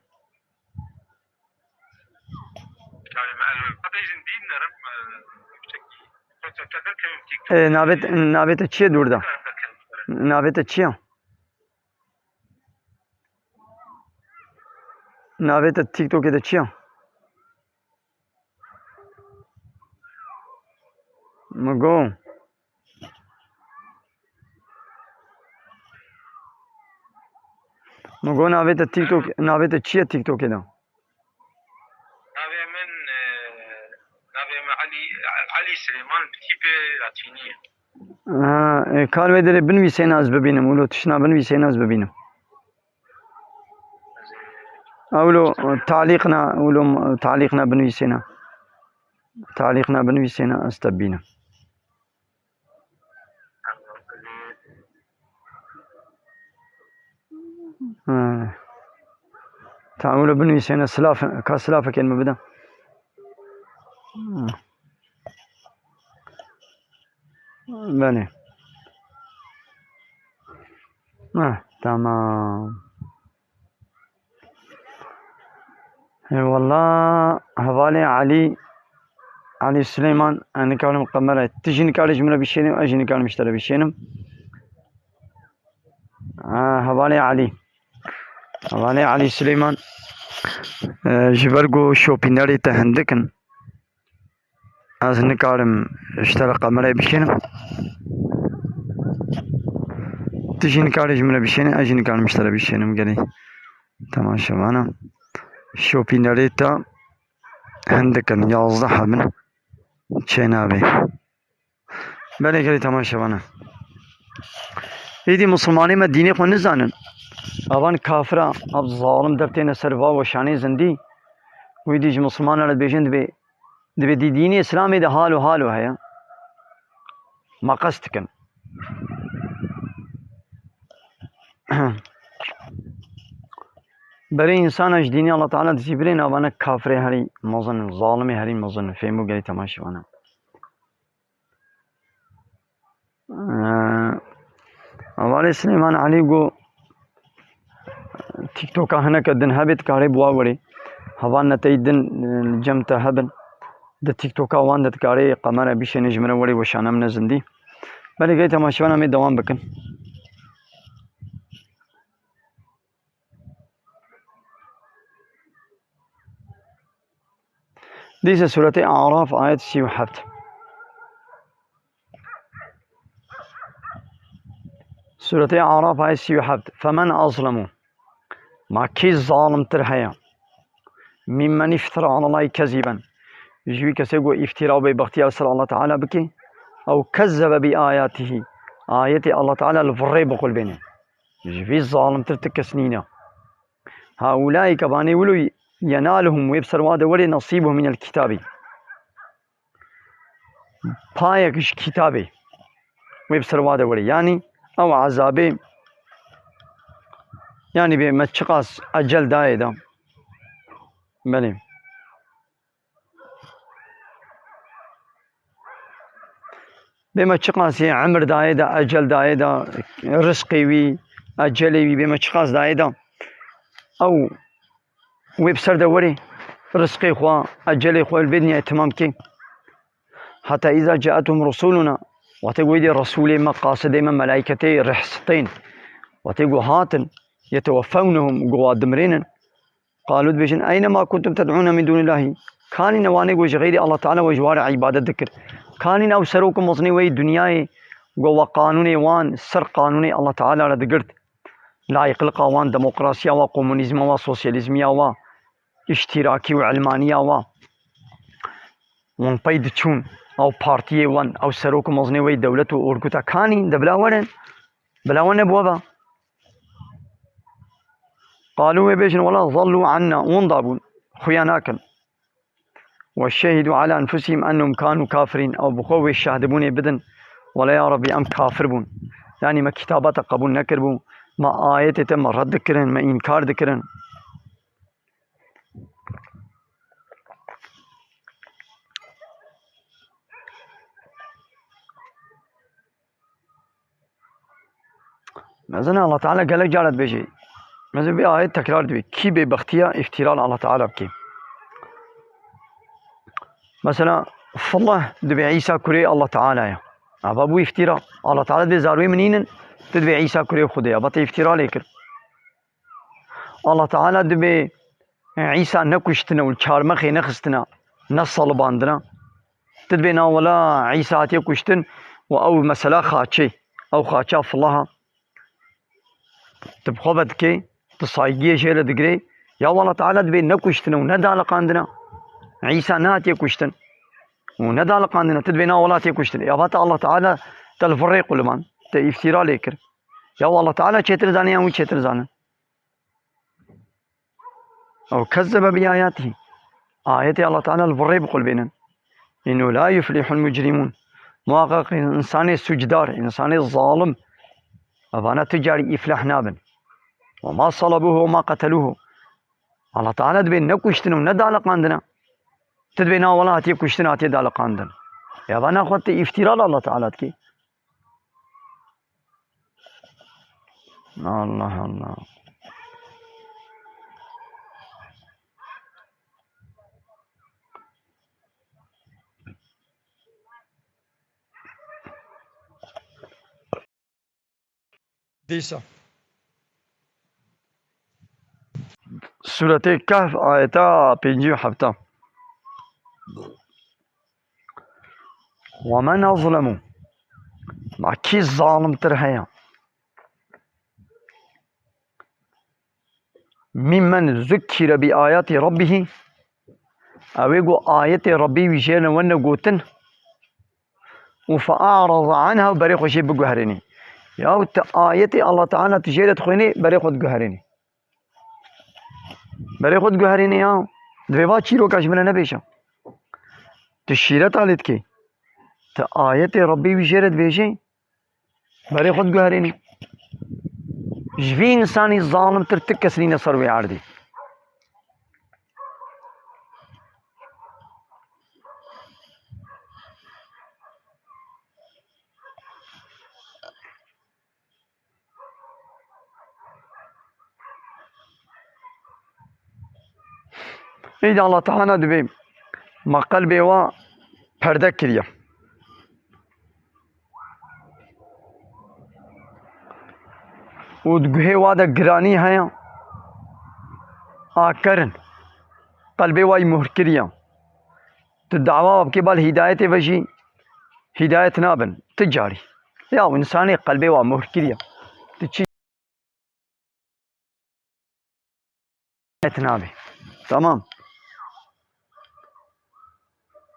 Ê, navê te, navê te çi ye dûr de? Navê te çi ye? Navê te TikTokê de çi ye? Min got. Min got navê te TikTok, navê te çi ye TikTokê de? Navê min, e, navê min Elî, Elî Silêman, bi tîpê latînî ye. Ha, e, kar wê derê binivîsêne ez bibînim. Wilo tiştna binivîsêne ez bibînim. Ewlo talîqna, wilo talîqna binivîsêne. Talîqna binivîsêne ez te bibînim. Ha. Tamam, öyle binivîsêne silav, ka silafekên min bide. Ha. Belê. Ha, tamam. Eyvallah, hevalê Elî, Elî Silêman, ez nikarim qemera. Tu jî nikarî ji min re bişênî, ez jî nikarim ji te re bişênim. Ha, hevalê Elî. Hevalê Elî Silêman, e, ji ber ku şopînerê te hindik in. Ez nikarim ji te re kamerayê bişênim. Tu jî nikarî ji min re bişênî, ez jî nikarim ji te re bişênim gelî. Temaşevana. Şopînerê te hindik in, yazdeh hebin. Çênabê. Belê gelî temaşevana. Êdî misilmanê me dînê xwe nizanin. Avan kafira, ev zalim dertêne ser va weşanê zindî. Wî dî ji misilmana re dibêjin dibê, dibê dî-, dînê Îslamê de halo halo heye. Maqes dikin. Berê însana ji dînê Allah Teala dizîvirên avane kafirê herî mezin, zalimê herî mezin. Fêmû gelî temaşevana. Ee, Hevalê Silêman Elî got, TikToka hineke din hebe dikarê bi wa werê. Heval neteyî din, e, li cem te hebin. Di TikToka wan de dikarê qemere bişêne ji min re werê weşane min e zindî. Belê gelî temaşevana me dewam bikin. Dîse Sûretê Araf ayet sî û heft. Sûretê Araf ayet sî û heft. Femen azlemu. Ma kî zalimtir heye? Mimmen iftira alallahî kezîben. Ji wî kesê ku îftira û bêbextiya li ser Allah Teala bike. Ew kezzebe bi ayatihî. Ayetê Allah Teala li virê biqulbêne. Ji vî zalimtir ti kes nîne. Haulâike, vanê wilo yenâluhum, wê bi ser wa de werê, nasîbuhum minel kitâbî. Payek ji kitabê wê bi ser wa de werê. Yanî ew ezabê, yanî bê me çiqas ecel dayê de. Belê. Bê me çiqasî emir dayê de, ecel dayê de, rizqê wî, ecelê wî, bê me çiqas dayê de. Ew wê bi ser de werê, rizqê xwe, ecelê xwe li vê dinyayê temam kê. Heta îza caethum rusuluna, wextê ku êdî resûlê me, qasidê me, melaîketê rihsitên, wextê ku hatin, yeteweffewnehum, ku wa dimirênin, Qalû, dibêjin, "Eyne ma kuntum ted'ûne min dûnillahî?" Kanî ne wanê ku ji xeyrî Allah Teala we ji wa re îbadet dikir? Kanî ne ew serok û mezinê we yê dinyayê ku we qanûnê wan ser qanûnê Allah Teala re digirt? Layîqliqa wan, demokrasiya wa, komunîzma wa, sosyalîzmiya wa, îştîrakî û ilmaniya wa. Wan pey diçûn, ew partiyê wan, ew serok û mezinê we yê dewlet û orkuta kanî de bila werin? Bila we nebû eva? Qalû, wê bêjin, wela zallû anna, winda bûn, xuya nakin. Ve şehidû ala enfusihim ennehum kanû kafirîn, ew bi xwe wê şahdibûnê bidin, wela ya Rabbî, em kafir bûn. Yanî me kitaba te qebûl nekiribû, me ayetê te me red dikirin, me înkar dikirin. Mezin e, Allah Teala gelek cara dibêje. Mezin vê ayet tekrar dibe. Kî bêbextiya îftira li Allah Teala bike? Mesela, Fillah dibê Îsa kurê Allah Teala ye. Ava bû îftîra. Allah Teala dibê zarwê min nînin, tu dibê Îsa kurê Xwedê ye. Ava te îftîra lê kir. Allah Teala dibê Îsa nekuştine û çarmexê nexistine, nesalibandine. Tu dibê na wela Îsa hatiye kuştin û ew mesela xaçê, ew xaça Fillaha. Tu bi xwe ve dikê, tu saygiyê jê re digirê. Ya Allah Teala dibê nekuştine û nedaliqandine. Îsa nehatiye kuştin û nedaliqandine. Tu dibê na wela hatiye kuştin. Ya vate Allah Teala te li vir rê quliman, te îftîra lê kir. Ya Allah Teala çêtir zanî yan wî çêtir zanin. Ew kezzebe bi ayatî. Ayetê Allah Teala li vir rê biqulbênin. Înnehu la yuflihul mucrimûn. Muhaqqeq însanê sucdar, însanê zalim, evana tu carî îflah nabin. Ve ma salabuhu ve ma qeteluhu. Allah Teala dibê nekuştin û nedaliqandine. Tu dibê na wela hatiye kuştin, hatiye daliqandin. Ya vana xwe tu îftîra li Allah Teala dikî. Allah Allah. Dîsa. Sûretê Kehf, ayeta pêncî û hefta. Ve men azlemu. Ma kî zalimtir heye? Mimmen zukkire bi ayati rabbihî. Ew ê ku ayetê Rabbî wî jê re wene gotin. Û fe'araza anha, berê xwe jê biguherînî. Ya tu ayetê Allah Teala tu jê re dixwînî, berê xwe diguherînî. Berê xwe diguherînî ya. Divê va çîroka ji min re nebêje. Tu şîreta lê dikê. Tu ayetê Rabbî wî jê re dibêjê, berê xwe diguherînî. Ji vî însanî zalimtir ti kes nîne ser wê erdê. Îdî Allah Teala dibê ma qelbê wa perde kiriye. Û di guhê wa de giranî heye. Akerin. Qelbê wa yî muhr kiriye. Tu dawa wa bikê bal hîdayetê ve jî hîdayet nabin. Ti carî. Ya însanê qelbê wa muhr kiriye. Tu çi hîdayet nabe. Tamam.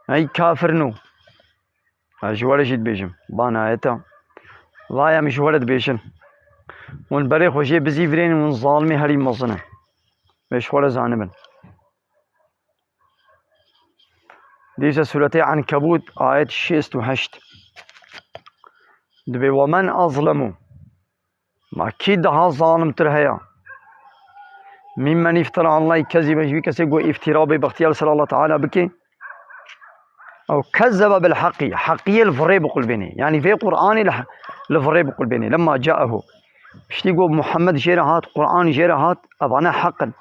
Ey kafir nû. Ez ji we re jî dibêjim. Ban ayeta. Vay em ji we re dibêjin. Hûn berê xwe jê bizîvirên, hûn zalimê herî mezin in. Wê ji we re zanibin. Dîsa Sûretê Enkebût, ayet şêst û heşt. Dibê, "Ve men azlemu." Ma kî daha zalimtir heye? "Mimmen iftara Allahi keziben." Ji wî kesê ku îftîra bêbextiya li ser Allah Teala bike. Ew kezzebe bil heqî. Heqiyê li virê biqulbênê. Yanî vê Qur'anê li, li virê biqulbênê. Lemma caehu. Piştî ku Muhammed jê re hat, Qur'an jê re hat, evane heq in.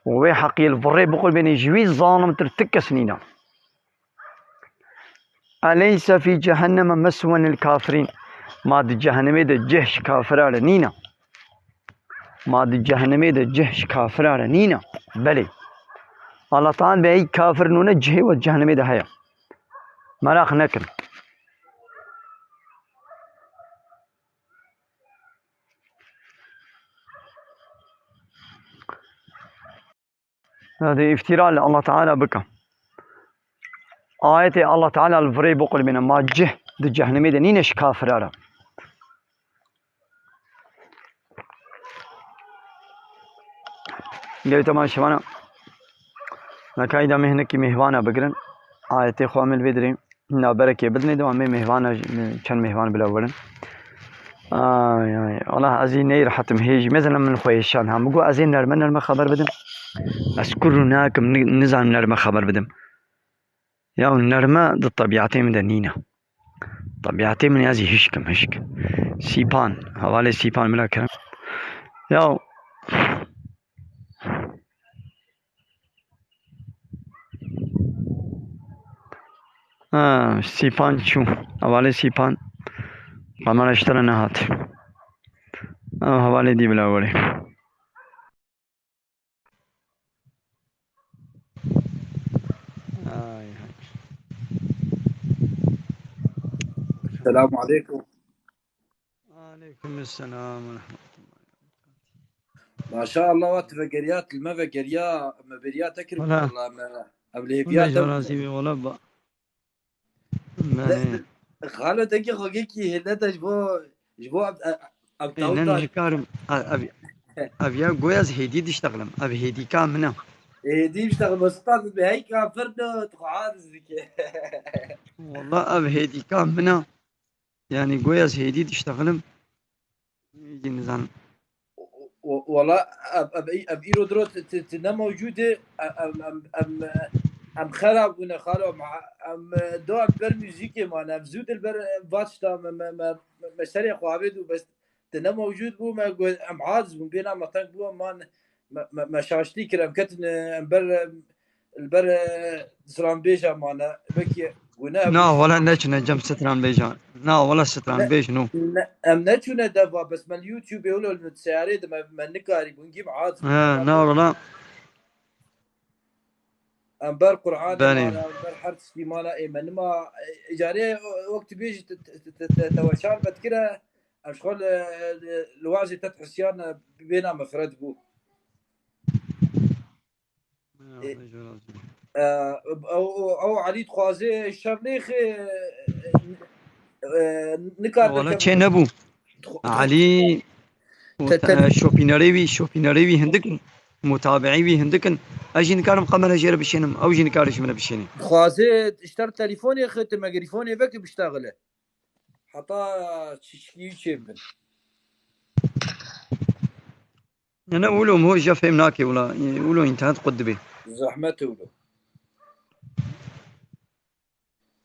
Û wê heqiyê li virê biqulbênê, ji wî zalimtir ti kes nîne. Eleyse fî cehenneme meswen lil kafirîn. Ma di cehennemê de cih ji kafira re nîne? Ma di cehennemê de cih ji kafira re nîne? Belê. Allah Teala be ey kafir nûne cihê we di cehennemê de heye. Meraq nekin. Hadi îftîra li Allah Teala bike. Ayetê Allah Teala li virê biqulbîne, ma cih di cehnemê de nîne ji kafira re. Gelî tema şivana. Nekayî da me hinekî mêhvana bigirin. Ayetê xwe em li vê dirê. Na berekê bidinê, dewa me mêhvana, çend mêhvan bila werin. Ay, ay, Allah, ez ê neyrehetim hêjî. Mezin min xwe hêşan ha. Min got ez ê nerme nerme xeber bidim. Ez kur û nakim, ni-, nizanim nerme xeber bidim. Ya nerme di tebîatê min de nîne. Tebîatê min ya zî hişk im, hişk. Sîpan, hevalê Sîpan bila kirim. Ya, Ha, Sîpan çû. Hevalê Sîpan. Kamera ji te re nehat. Ew hevalê dî bila werê. Ay, ay. Selamun aleykum. Aleykum selam ve rahmetullah. Maşallah, wa tu vegeriya, tu li me vegeriya, me beriya te kir, wala, wala me, em lê hêviya te. Wala, wala ba. Ne, ne. Xalo, te ki xwe gekî hêle te ji bo, ji bo ev, ev, ev, ê, ne, tawta. Nikarim, ev, ev, ev ya goya ez hêdî diştexilim. Ev hêdîka min e. Hêdî diştexilim, usta, tu bi heyka firno, tu xwe aciz dike. Wala ev hêdîka min e. Yani goya ez hêdî diştexilim. Êdî nizanim. Wala ev, ev, ev îro diro ti, ti, ti ne mewcûd e, em, em, em, em xera bûne xalo, em, em do em ber muzîkê mane, em zû dil ber, em, va tişta me, me, me, me serê xwe avêt û bes ti ne mewcûd bû, me got, em aciz bûn, bêhna me teng bû, em man, me, me, me şaştî kir, em ketin, em ber, em, li ber, e, stranbêja mane. Belkî gune hebû. Na, wala neçûne cem stranbêja. Na, wala stranbêj nû. Ne, em neçûne deva, bes me li YouTubeê wilo li seyarê de me, me nikarî bûn, gîm aciz bûn. He, na, wala. Em ber Qur'anê mane, em ber her tiştî mane, ê me nima, e, carê wek tu bêjî te, te, te, te, te weşan me dikire, em ji xwe li, li, li wazê te dihisiyan, e, bêhna me fire dibû. Ê, e, ew, ew, ew Elî dixwaze şer nêxê, e, e, nikar. Wala deke çê nebû. Dixwa-, Elî û te, te, te, şopînerê wî, şopînerê wî hindik in, mutabiî wî hindik in. Ez jî nikarim kamera jê re bişênim, ew jî nikare ji min re bişêne. Dixwaze ji te re telîfonê xê, te me gerîfonê veke biştexile. Heta çişkî çê bin. Ne, ne, wilo mo ja fêm nake wila. Wilo înternet qut dibe. Zehmet e wilo.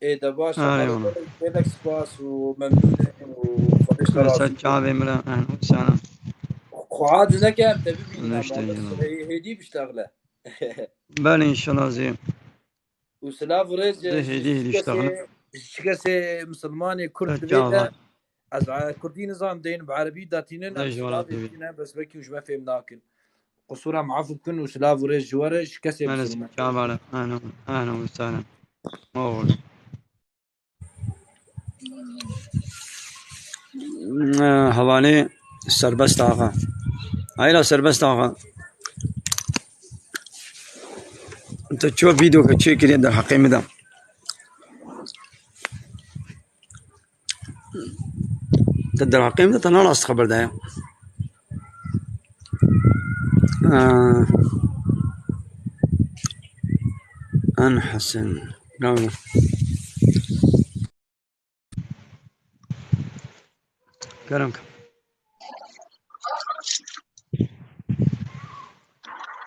Ê de baş e, Arê wala. Gelek spas û memnûn e û Xwedê ji te razî. Ser çavê min re, ehlen û sehlen. Xwe aciz neke em te bibînin, ama bes hê-, hêdî biştexile. Belê, înşallah zê. Û silav û rêz ji, ji, ji kesê, ji kesê misilmanê Kurd divê te. Ez, e, Kurdî nizam deynin, bi Erebî datînin, em silavê dîne, bes belkî ji me fêm nakin. Qusûra min efû bikin û silav û rêz ji we re, ji kesê misilman. Çavale, ehlen, ehlen û sehlen. Oğul. Hevalê Serbest Axa. Hayra Serbest Axa. Te ço vîdeo ke çêkiriye derheqê min de. Te derheqê min de te ne rast xeber daye. Ee, En Hesen. Bravo. Kerem ke.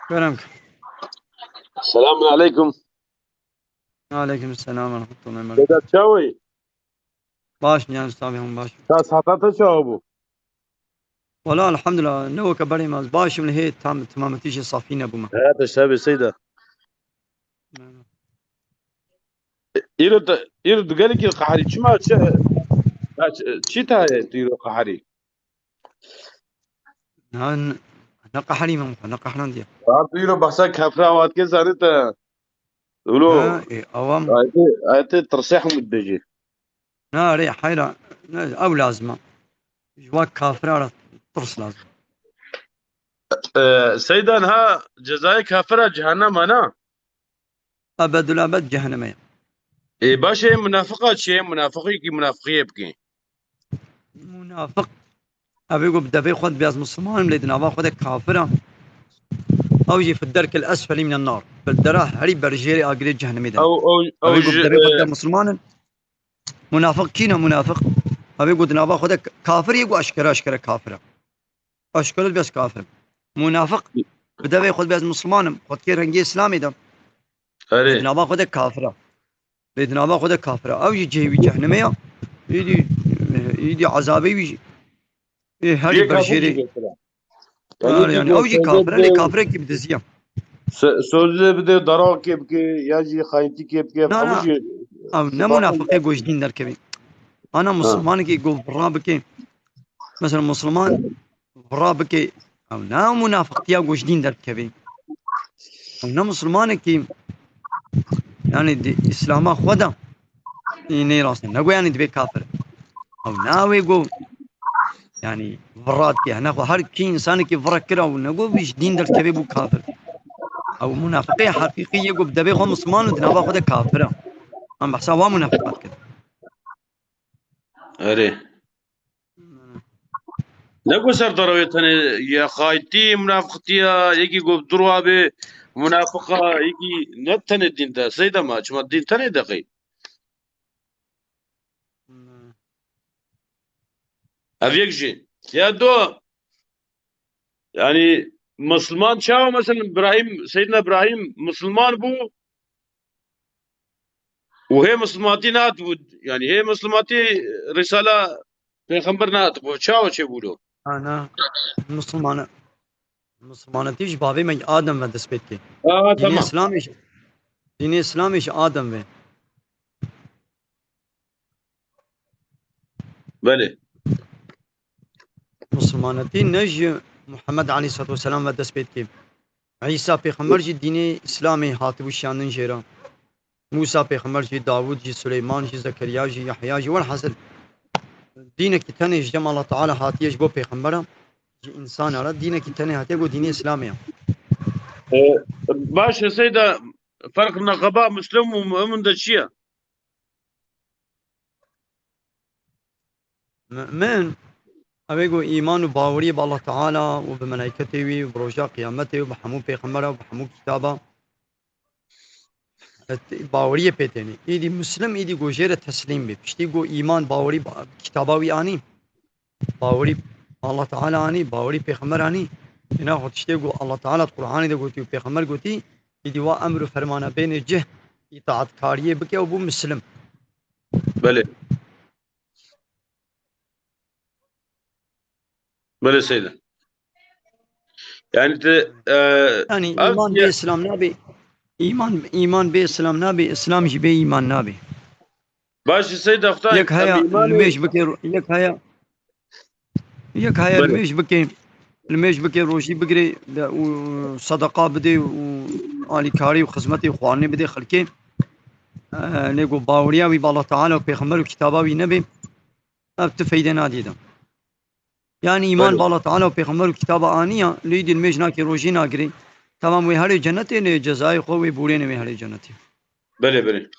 Kerem ke. Selamun aleykum. Aleykum selam ve rahmetullahi ve berekatuhu. Deda çawa yî? Baş, yani, tabii, hûn baş. Ta sahta te çawa bû? Wala, elhamdulillah, ne weke berê me, ez baş im, lê hê tam, temametî jî safî nebûme. He, te şevê seyda. Îro te, îro tu gelekî qeherî. Çima, çi, çi, çi te heye tu îro qeherî? Na, n-, ne qeherî me, ne qehrandiye. Ya tu îro behsa kefra wat ke zanî te. Wilo. Ha, e, awam. Ayetê, ayetê tirsê hemû dibêjî. Na, rê heyra, ne, ew lazim e. Ji wa kafira re tirs lazim. E, Seyda, niha cezayê kafira cehennem e, na? Ebedul ebed cehennemê ye. Ê, baş e, munafiqa çi ye? Munafiqî kî munafiqiyê bike. Munafiq, ev ê ku bi devê xwe dibe ez misilman im, lê di nava xwe de kafir e. Ew jî fi derkil esfelî minen nar. Bi dera herî berjêrê agirê cehennemê de. Ew, ew, ev ê ku bi devê xwe dibe misilman im. Munafiq kî ne munafiq? Ev ê ku di nava xwe de kafir yê ku eşkere eşkere kafir e. Eşkere dibe ez kafir im. Munafiq bi devê xwe dibe ez misilman im. Xwe dikê rengê Îslamê de. Erê. Di nava xwe de kafir e. Lê di nava xwe de kafir e. Ew jî cihê wî cehennemê ya. Îdî, îdî ezabê wî jî. Ê, herî berjêrê. Yanî, yani, ew jî kafir e, lê kafirekî bi dizî ye. Sözde bide, darakê bike, ya jî xayîntîkê bike, na, ew jî Ew ne munafiqê ku ji dîn derkevî. Ana Ha. Musulmanekî ku vira bike. Mesela Musulman vira bike. Ew ne munafiqtiya ku ji dîn derkevî. Ew ne Musulmanekî yani di Îslama xwe de. Ê nê rast e. Ne ku yani divê kafir. Ew ne wê ku yani vira dike. Ne xwe her kî insanekî vira kira û ne ku ji dîn derkevê bû kafir. Ew munafiqê heqîqî yê ku bi devê xwe Musulman û di nava xwe de kafir e. Em behsa wa munafiqat dikin. Erê. Ne ku ser derew e tenê ye xaytî, munafiqtiya, yekî ku bi durwa be, munafiqa, yekî ne tenê dîn de, seyda ma, çima dîn tenê de qey? Ev yek jî. Ya do, yani, Musulman çawa, mesela, Îbrahîm, Seydina Îbrahîm Musulman bû, û hê Musulmanatî nehatibû, yani hê Musulmanatî Risala Pêxember nehatibû. Çawa çêbû lo? Ana, Musulmana-, Musulmanatî ji bavê me Adem ve dest pê dike. Aa, Dînê tamam. Îslamê ji, dînê Îslamê ji Adem ve. Belê. Musulmanetî ne ji Muhammed aleyhissalatu vesselam ve dest pê dike. Îsa pêxember jî dînê Îslamê hatibû şiyandin jê re. Mûsa pêxember jî, Dawûd jî, Suleyman jî, Zekeriya jî, Yahya jî, welhasil dînekî tenê ji cem Allah Teala hatiye ji bo pêxembera, ji însana re dînekî tenê hatiye ku dînê Îslamê ye. E, baş e, seyda, ferq neqeba Muslim û mu'min de çi ye? Mu'min, ew ê ku îman û baweriyê bi Allah Teala û bi melayketê wî û bi roja qiyametê û bi hemû pêxembera û bi hemû kitaba, et-, baweriyê pê tênê. Îdî Muslim, îdî ku jê re teslîm bê. Piştî ku îman, bawerî ba-, kitaba wî anî, bawerî Allah Teala anî, bawerî pêxember anî. Îna xwe tiştê ku Allah Teala di Qur'anê de gotî û pêxember gotî, îdî wa emr û fermana bênê cih, îtaatkariyê bike û bû Muslim. Belê. Belê seyda. Yani te, e, Yani ev îman bê ye- Îslam nabê. Îman, îman bê Îslam nabê, Îslam jî bê îman nabê. Baş e seyda, xwta Yek em haya îmanê limêj bike, yek haya, yek haya Belê. Limêj bike, limêj bike, rojî bigire de û sedeqa bide û alîkarî û xizmetê xwarinê bide xelkê. E, lê ku baweriya wî bi Allah Teala û pêxember û kitaba wî nebe, ev tu feyde nadî de. Yani îman Belê. Bi Allah Teala û pêxember û kitaba aniya, lê dî limêj nake, rojî nagirê. Tamam, wê herê cenetê, lê cezayê xwe wê borêne wê herê cenetê. Belê, belê.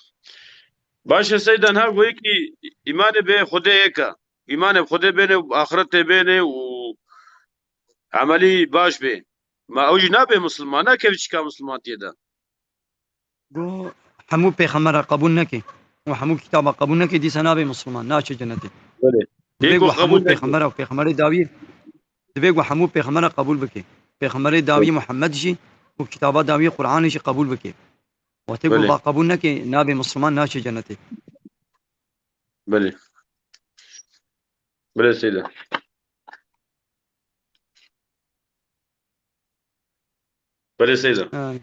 Baş e seyda, niha goyê ki îmanê bê Xwedê yek e. Îmanê bi Xwedê bêne û axretê bêne û emelî baş bê. Ma ew jî nabe Musulman, nakeve çika Musulmantiyê de. Go hemû pêxembera qebûl neke û hemû kitaba qebûl neke, dîsa nabe Musulman, naçe cenetê. Belê. Divê Lê go go hemû qebûl neke. Pêxembera û pêxemberê dawî, divê go hemû pêxembera qebûl bike. Pêxemberê dawî Belê. Muhammed jî û kitaba dawî Qur'anê jî qebûl bike. Wextê go Belê. Ba qebûl neke, nabe Musulman, naçe cenetê. Belê. Belê seyda. Belê seyda. Ha.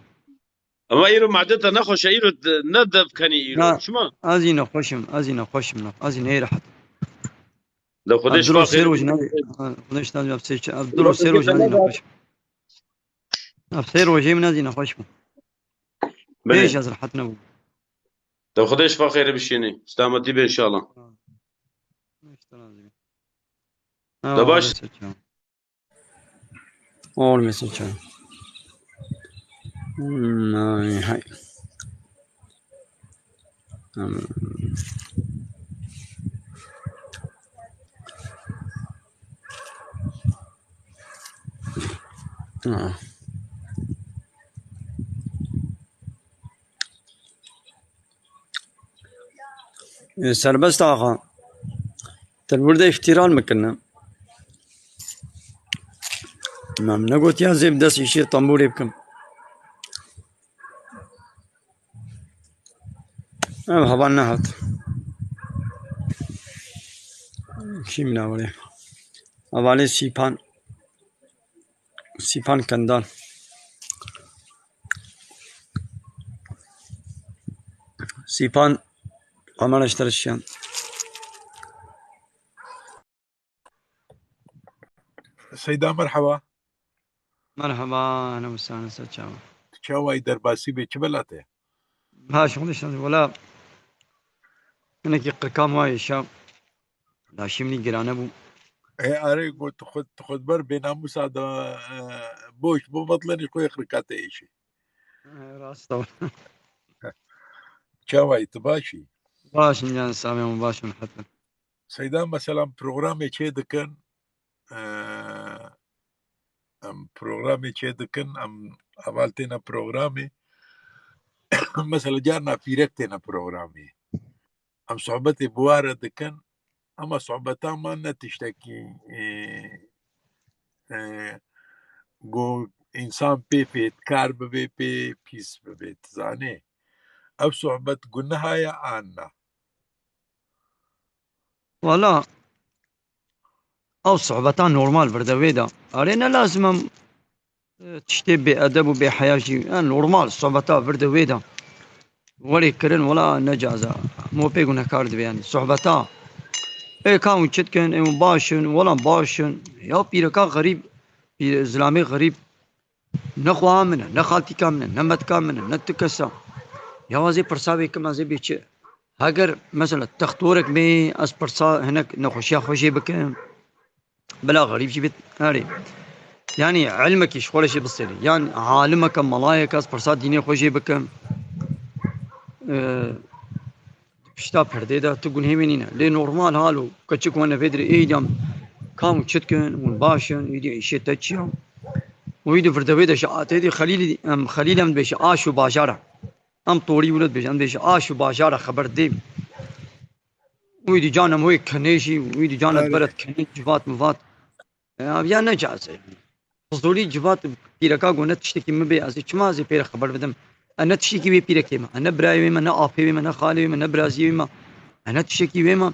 Ama îro made te nexweş e, îro de-, ne dev kenî îro. Na, Çima? Ez jî nexweş im, ez jî nexweş im, ez jî neyê rehet. De Xwedê şifa xêr. Ev du roj sê roj nabê. Ha, Xwedê şifa, ev sê, ev du roj sê roj nabê nexweş. Ev sê rojê min ez jî nexweş bûm. Belê. Bêj ez rehet nebûm. De Xwedê şifa xêrê bişînî. Selametî be inşallah. Ha. De baş. Olmasa çay. Hmm, ay, hay. Tamam. Ha. E, Serbest Axa, te li wir de îftîra li min kirine. Em negotiya zê bi dest îşê tembûrê bikim. Ev heval nehat. Kî min a were? Hevalê Sîpan. Sîpan Kendal. Sîpan Kamera ji te re şiyan. Seyda, merheba. Merheba, ehlen we sehlen, ser çava. Tu çawa yî, derbasî bê, çi bela te? Baş, xwedî şaş, wela hinekî qirka me êşa. Laşê min girane bû. E, arê, got, tu xwe, tu xwe di ber bênamûsa de, e, boş bû, metlenî xwe qirka te êşî. E, rast e. Çawa yî, tu baş î? Baş im can, sağ ol, baş im heta. Seyda, mesela, em programê çê dikin, e, em programê çê dikin, em heval têne programê. Mesela, carna pîrek têne programê. Em sohbetê bi wa re dikin, ama sohbeta me ne tiştekî, e, e, ku însan pê fêtkar bibe, pê pîs bibe, tu zanî. Ev sohbet guneha ye an na? Wala, ew sohbeta normal vir de wê de. Erê, ne lazim em, e, tiştê bêedeb û bêheya jî, e, normal sohbeta vir de wê de. Werê kirin, wela ne caz e. Mo pê gunehkar dibe, yanî sohbeta. Ê, ka hûn çi dikin, ê, hûn baş in, wela baş in. Ya pîreka xerîb, pî-, zilamê xerîb, ne xweha min e, ne xaltîka min e, ne metka min e, ne tu kes e. Ya ez ê pirsa wê kim, ez ê bê çi? Heger mesela textorek bê, ez pirsa hinek nexweşiya xwe jê bikim. Bila xerîb jî bê, erê. Yanî ilmekî ji xwe re jê bisêlê. Yan alimeke, melayeke, ez pirsa dînê xwe jê bikim. Ee, Pişta perdê de tu gunhê wê nîne. Lê normal halo, keçik wan vê dirê êdî em kam û çi dikin, hûn baş in, êdî îşê te çi ya? Û êdî vir de wê de ji a-, têdî Xelîlî, em, Xelîl em dibêje aş û bajar e. Em torî wilo dibêje, em dibêje aş û bajar e, xeber dê. Û êdî can em wê kenê jî, û êdî can et beret kenê civat mivat. E, aviya ne caz e. Fizûlî civat pîreka got ne tiştekî min bê, ez ê çima ez ê pê re xeber bidim? E, ne tiştekî wê pîrekê me, e, ne birayê wê me, ne apê wê me, ne xalê wê me, ne biraziyê wê me, e, ne tiştekî wê me.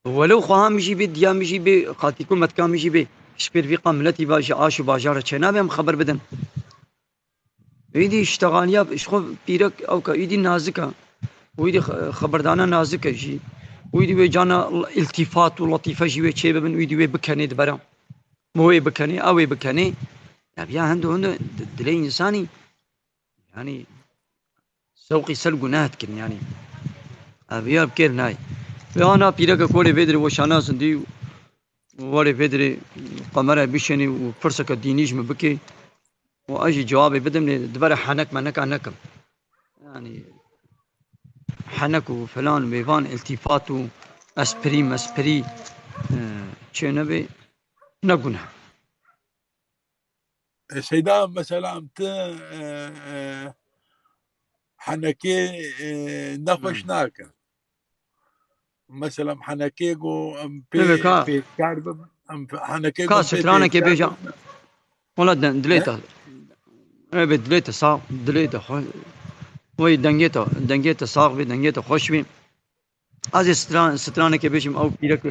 Welew xweha min jî bê, diya min jî bê, xaltîk û metka min jî bê, ji pêr vî qa miletî va ji aş û bajar re çênabe em xeber bidin. Êdî îştexaliya ji xwe pîrek ewka êdî nazik e. Û êdî xe-, xeberdana nazik e jî. Û êdî wê cana îltîfat û letîfe jî wê çêbibin û êdî wê bikenê di bera. Min wê bikenê, ew wê bikenê. Ya, ya hendo hendo di-, dilê însanî, yanî, sewqî ser guneh dikin, yanî. Ev ya bi kêr nayê. Wê ana pîreke kolê vê dirê weşana zindî û werê vê dirê kamera bişenî û pirseke dînî ji min bikê. Û ez jî cewabê bidim, lê di ber henek meneka nekim. Yanî henek û filan, mêvan, îltîfat û espirî, mespirî, e, çê nebe, ne guneh. E, Seyda, mesela, em ti, e, e, henekê, e, nexweş Hmm. nake. Mesela, em henekê ku em pê, Tabii ka. pê kar bim, em p-, henekê ku Ka em pê stranekê pêşkar bêje. bim. Wala de-, dilê Ne? te. Evet, dilê te sağ, dilê te xwe-, Wey dengê te, dengê te sax bê, dengê te xweş bê. Ez ê stran-, stranekê bêjim, ew pîrek,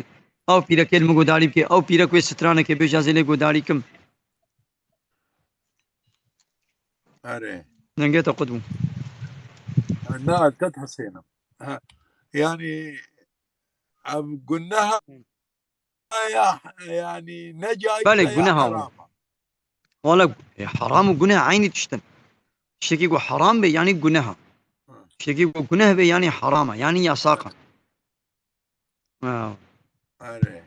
ew pîrekê li min gudarî bike, ew pîrek wê stranekê bêje, ez ê lê gudarî kim. Erê. Dengê te qut bû. Na, te dihesênim. Ha, yanî, ev guneha ya, yanî, ne caiz Belê, e ya guneha o. Heram e. Wala, e, heram û guneh eynî tişt in. Tiştekî ku heram be, yanî guneh e. Hı. Tiştekî ku guneh be, yanî heram e, yanî yasak e. Ha. Erê.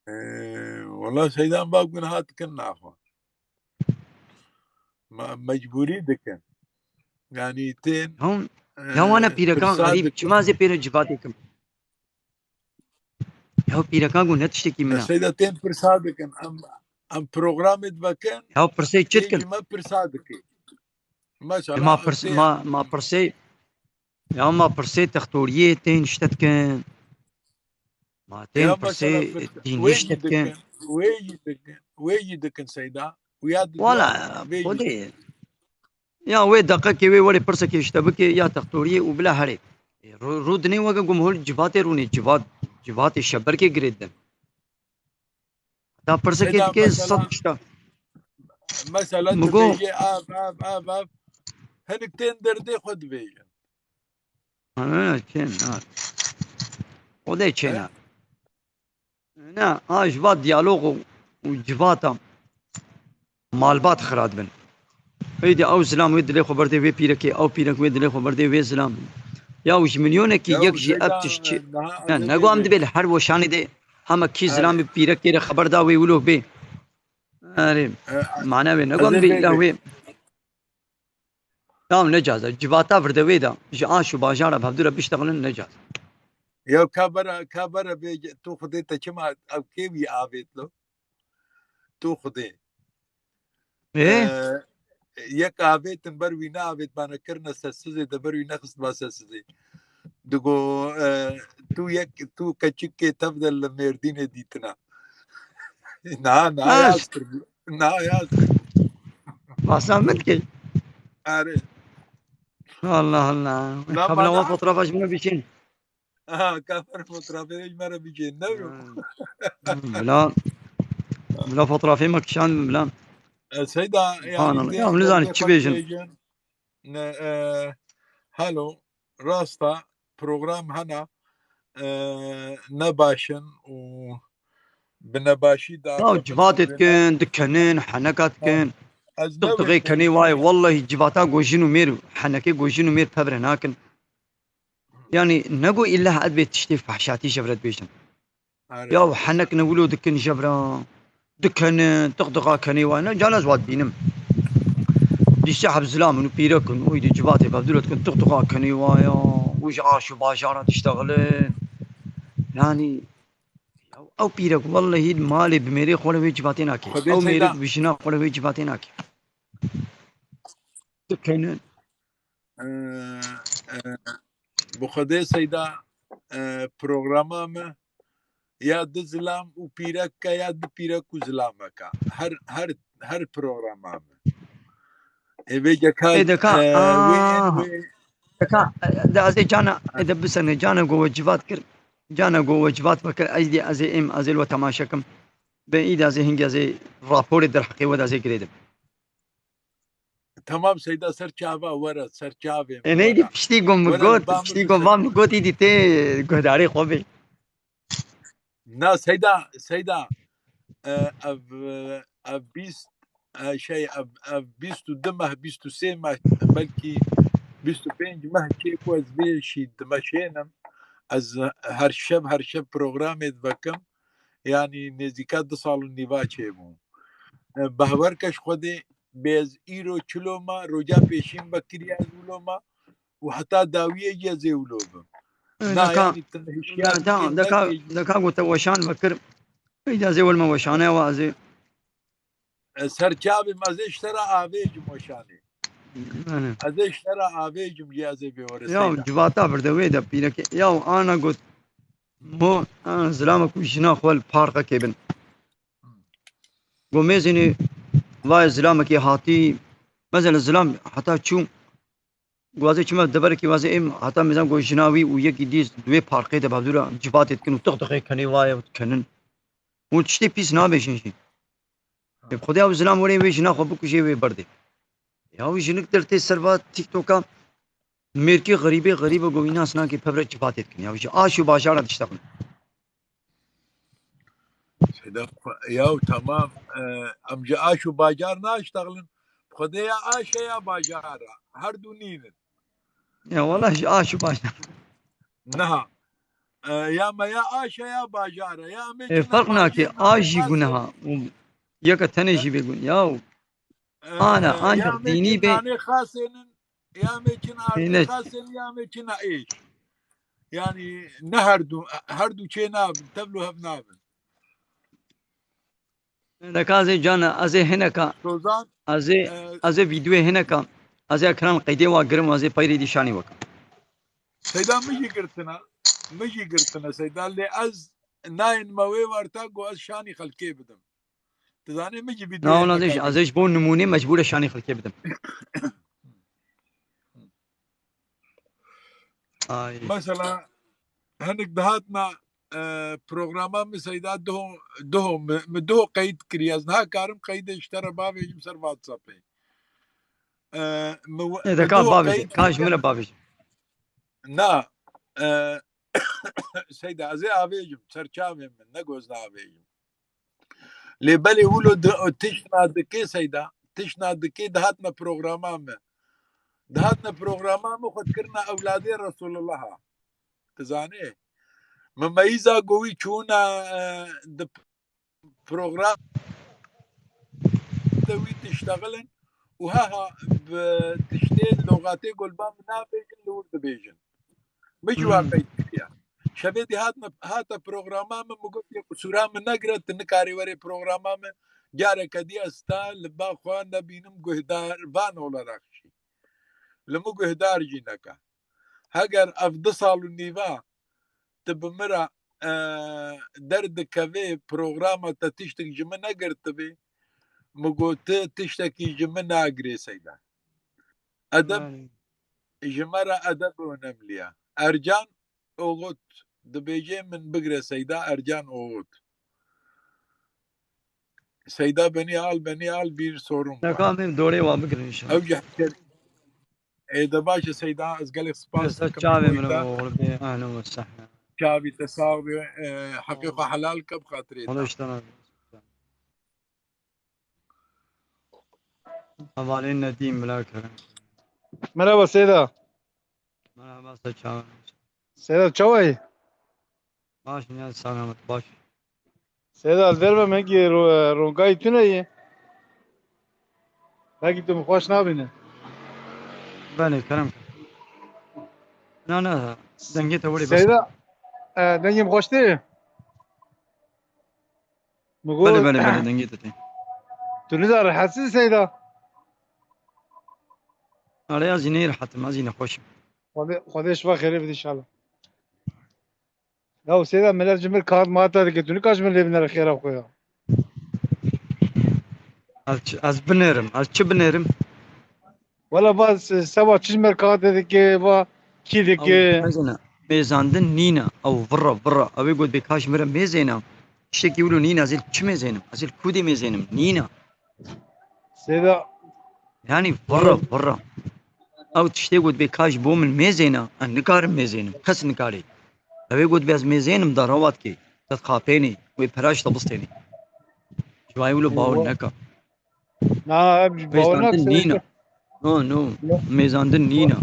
Ee, wala Seyda, em va guneha dikin naxwe. Me-, mecbûrî dikin. Yanî tên, Hon, e, ya wana pîrekan pirsa xerîb, dikin. Çima ez ê pê re civatê kim? Ya pîrekan got ne tiştekî min e. Seyda, tên pirsa dikin. Em, em programê divekin. Ya pirsê çi dikin? Ê jî me pirsa dike. Mesela, Ma em pirs-, tên ma, ma pirsê Ya ma pirsê textoriyê tên işte dikin. Ma tên Ya pirsê mesela, dînî wê işte jî dikin. dikin, wê jî dikin, wê jî dikin Seyda. Û ya di-, Wala, vê jî xwedê. Ya wê deqekê wê werê pirsekê işte bike ya textoriyê û bila herê. E, rû-, rû dinê weke gumhul civatê rûnê civat, civatê şeberkê girê din. Da pirsekê Seyda, dike mesela, sed işte. Mesela, Min tu got bêjê ev, ev, ev, ev. Hinek tên derdê xwe dibêjin. Ha, ne, ne, çên, ha. O de çên, ha. Ne, ha, ji va diyalog û, û civata malbat xira dibin. Êdî ew zilam wê dilê xwe berdê wê pîrekê, ew pîrek wê dilê xwe berdê wê zilam. Ya û ji milyonekî yek jî ev tişt çi? Ne, ne go em dibê li her weşanê de hema kî zilam bi pîrekê re xeber da wê wilo bê. Erê, mane wê, ne go em dibê îlla wê. Ya ne caza, civata virdewê de, ji aş û bajara bi hevdû re biştexilin ne caza. Ya ka bera, ka bera bê, tu xudê te çima ev kê wî avêt lo? Tu xudê. Ê? Ee, yek avêtin ber wî neavêt bana kirine sessizê de ber wî nexist ba sessizê. Digo, e, tu yek, tu keçikê tev de li Mêrdînê dîtina. Na, na, Aş. Yaz kir. Na, yaz kir. Masa min dikey. Erê. Allah Allah. Na, Kabla mana? Wan fotoğrafa ji min bikîn. Ha, kafer fotoğrafê ji me re bicên, ne bro? Ha. Bila, bila fotoğrafê me kişand bila. E, Seyda, yani, Subhanallah. Ya, ne zanim çi bêjin? Ne, e, hello, rasta program hena, e, ne başin û bi nebaşî da. Ya, civatê dikin, dikenin, heneka dikin. Tiqtiqê kenê wayê, wallahî civata go jin û mêr, henekê go jin û mêr pevre nakin. Yani, nego illa ez bê tiştê fehşatî jevre dibêjin. Are. Ya, henek ne wilo dikin jevra. Dikenin, tiqtiqa kenê wa. Ne, can ez wa dibînim. Dîse heb zilam in û pîrek in. Oy, di civatê bevdûre dikin, tiqtiqa kenê wa ya. Û ji aş û bajara diştexilin. Yani, ya, ew pîrek, wallahî, malê bi mêrê xwe re wê civatê nake. Xwedê Ew Seyda. Mêrek bi jina xwe re wê civatê nake. Dikenin. Ee, e, bi Xwedê Seyda, e, programa me ya di zilam û pîrek e ya di pîrek û zilameka. Her, her, her programa me. Ê vê ceka, Ê deka, e, wê, aa. Wê. Deka, e, de ez ê cana, e, de bisene, cana go we civat kir. Cana go we civat me kir. Ez dê, ez ê êm, ez ê li we temaşe kim. Be î de ez ê hingê ez ê raporê derheqê we de ez ê girêdim. Tamam Seyda, ser çava were, ser çavê. E, neydi were. Piştî go min Were, got, ba piştî min go ser- va min got, îdî tê guhdarê xwe bê. Na Seyda, Seyda, e, ev, e, ev bîst, e, şey, ev, ev bîst û du meh, bîst û sê meh, belkî bîst û pênc meh çê ku ez vê şî dimeşênim. Ez her şev, her şev programê divekim. Yanî nêzîka du sal û nîva çêbû. E, behwer ke ji Xwedê bê ez îro çilo ma, roja pêşîn vekiriya ez wilo ma û heta dawiyê jî ez ê wilo bim. E, Na, deka, yanî tu hişyar deka, dikê, deka, nekê jî. Deka ku te weşan vekir, îca ez ê welme weşane wa ez ê. E, ser çavê me, ez ê ji te re avêjim weşanê. Yani. Ez ê ji te re avêjim jî ez ê vê were Ya, Seyda. Civata virdewê de pîrekê. Ya, ana got, mo, a, zilama ku jina xwe li parkekê bin. Go mêzînê vayê zilamekê hatî, mesela zilam heta çû, go ez ê çima deverekî, ez ê êm, heta mêzan go jina wî û yekî dî di wê parkê de bavdûra civatê dikin û tiqtiqê kenê wayê û dikenin. Hûn tiştê pîs nabêjin jî. Ê, Xwedê ew zilam werê wê jina xwe bikujê wê berdê. Ya wî jinik dertê ser va TikToka mêrkê xerîbê xerîbe go wî nas nake pevre çivatê dikin. Ya wî ji aş û bajara diştexin. Seyda, ya tamam, e, em ji aş û bajar naştexilin. Xwedê ya aş e ya bajar e. Her du nînin. Ya wala ji aş û bajar. Niha. E, ya me ya aş e ya bajar e. Ya em ê E, çi ferq nake, aş jî guneha. Û yeka tenê jî bê gun. Ya E, Ana, e, ancak ya me dini çi be- nanê xasênin, ya me çi Ê, ne- xasênin, ya me çi na êş. Yani ne her du, her du çê nabin, tevlo hev nabin. Deka ez ê cana, ez ê hineka, Sozan, ez ê, e, ez ê vîdyoyê hineka, ez ê ekran qeydê wa girim, ez ê peyrê dîşanî wek. Seyda min jî girtina, min jî girtina Seyda, lê ez nayên me wê warta go ez şanî xelkê bidim. Tu zanî min jî vîdyoyê Na, ona ez ê ji, ez ê ji bo nimûnê mecbûr e şanî xelkê bidim. Ay. Mesela, hinek dihatina, e, programa min Seyda duho, duho, mi, mi duho qeyd kiriye. Ez niha karim qeydê ji te re bavêjim ser WhatsAppê. E, mi we-, Ê, mi deka duho bavêje, qeyd ka ji min re bavêje. Na, e, Seyda, ez ê avêjim, ser çavên min, ne ku ez naavêjim. Lê belê wilo di-, tiştna dikê Seyda, tiştna dikê dihatne programa me. Dihatne programa me xwe dikirina ewladê Resulullaha. Tu zanê? Min meyîza ku wî çûna, e, di program de wî diştexilin û heha bi tiştê loxatê ku li ba min nabêjin li wir dibêjin. Min jî wan Hmm. qeyd kiriye. Şevê dî hatine, hate programa min, min got, "Yê qisûra min negire, tu nikarî werê programa min." Careke dî ez ta li ba xwe nebînim guhdar, van olarak jî. Li min guhdar jî neke. Heger ev du sal û nîva tu bi min re, e, derdikevê, programa te tiştek ji min negirtibî, min got, "Tu tiştekî ji min nagirê Seyda." Edeb, Yani. Ji me re edeb önemli ya. Ercan Oğut, dibêje min bigire Seyda, Ercan Oğut. Seyda beni al, beni al, bir sorun var. Neka em dorê wa bigirin inşallah. Ew jî heke-, ê de baş e Seyda, ez gelek spas Esa dikim çavê min boyta. Oğlu bê, ehlen ve sehlen. Çavî te sax be, e, heqê xwe helal ke bi xatirê te. Konuştan abi. Hevalên Nedîm, bila kerem. Merhaba Seyda. Merhaba, se çawa? Seyda, çawa yî? Baş, ne selamet, baş. Seyda, ez derve me ki ro-, rongayî tune yî. Belkî tu min xweş nabîne. Belê, kerem. Na, na, dengê te were bes. Seyda, e, dengê min xweş tê? Min got, belê, belê, belê, dengê te tê. Tu nizan rehet î Seyda? Are, ez jî nêrehet im, ez jî nexweş im. Xwedê, Xwedê şifa xêrê bide inşallah. Ya Seyda, millet ji min kaxit mata dike, tu nikaş min lê binere xêra xwe ya. Ez çi, ez binêrim, ez çi binêrim? Wela va se-, seba çi ji me kaxit dike, va kî dike? Ew mêzandin nîne, ew virre, virre. Ew ê got bê ka ji min re mêzêne. Tiştekî wilo nîne, ez ê li çi mêzênim? Ez ê li kûdê mêzênim, nîne. Seyda. Yani virre, virre. Ew tiştê got bê ka ji bo min mêzêne, ez nikarim mêzênim. Kes nikarê. Ew ê got bê ez mêzênim, da rewa dikê. Te dixapênê, wê pera ji te bistênê. Ji vayê wilo bawer neka. Na, em ji bawer mêzandin nîne. No, no. Mêzandin nîne.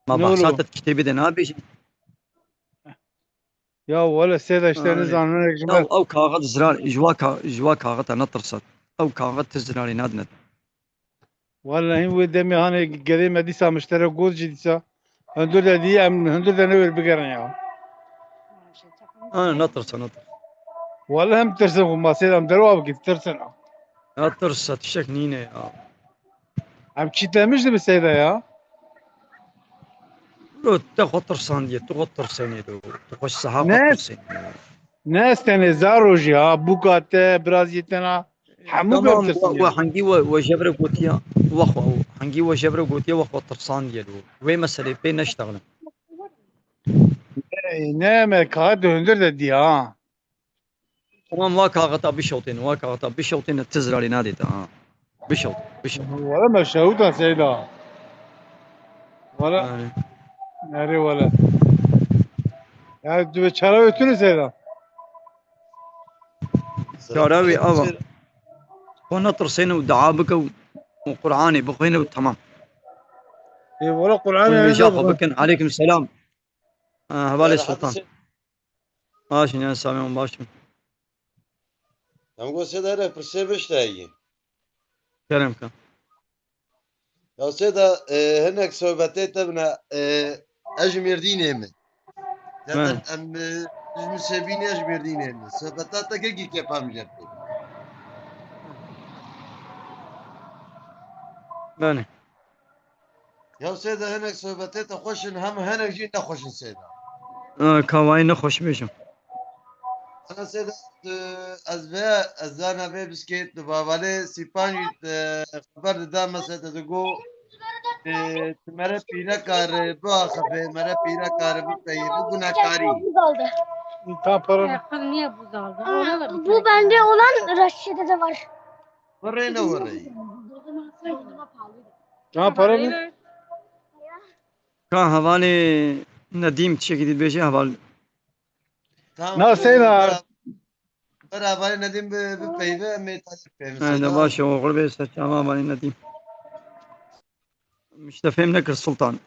Ma behsa te kitêbê de nabêjî. Ya wele Seyda, işte nizanim, hinek ji me. Ew, ew kaxit zirar, ji wa ka-, ji wa kaxita netirse. Ew kaxit ti zirarê nadine. Wele hin wê demê hanê gedê me dîsa miştere got jî dîsa. Hundir de dî em hundir de newêr bigerin ya. Ha, netirse, netirse. Wele hem tirsin xwe ma Seyda em derwa bikî tirsin. Netirse, tiştek nîne ya. Em çîtlemiş dibi Seyda ya. Bro, te xwe tirsandiye, tu xwe tirsenê do. Tu xwe saha xwe Ne? Tirsenê. Ne ez tenê zaro jî ha, bûka te, biraziyê te na, hemû Tamam, ber tirsin we, we ya. Hengî we, we jevre gotiya, we xwe, hengî we jevre gotiya, we xwe tirsandiye do. Wê meselê pê neştexlin. Ne, ne, me kaxit hundir de diya ha. Tamam, wa kaxita bişewtêne, wa kaxita bişewtêne, ti zirarê nadê te, ha. Bişewt, bişewt. Wala me şewta Seyda. Wala. Yani. Nerê wala. Ya tu çara ötünü Seyda. Çara wî ava. Xwe netirsêne û dua bike û, û Qur'anê bixwîne û temam. Ê, wala Qur'anê Hûn wê hêja xwe bikin. Aleykum selam. Ha, hevalê Sultan. Baş in, ya Sami, baş in. Em got Seyda, hinek pirsê bişteyî. Kerem ke. Ya Seyda, e, hinek sohbetê te bine, e, ez ji Mêrdînê me. Zaten em, e, ji Nisêbînê, ez ji Mêrdînê me. Sohbeta te gelkî kêfa min jê re tê. Belê. Ya Seyda, hinek sohbetê te xweş in, hem hinek jî nexweş in Seyda. E, kawayî nexweş bêjim. Ana Seyda, tu, ez vê, ez zana vê biskê, tu bavalê Sîpan jî, e, xeber dida me Seyda, digo, e, tu mere pîreka re biaxive, mere pîreka re bipeyê, bi gunekarî. Tam para. Yakın niye buz aldı? Ona da bir Bu tane bende olan Raşide'de var. Vırrê ne vırrê? Tam para mı? Ka hevalê Nedîm tiştekî dî dibêje heval. Tamam, Na Seyda. Ber hevalê Nedîm bi, bi peyve em ê tasî peyve. He, de baş e, oxir bê ser çava hevalê Nedîm. Mişte fêm nekir Sultan.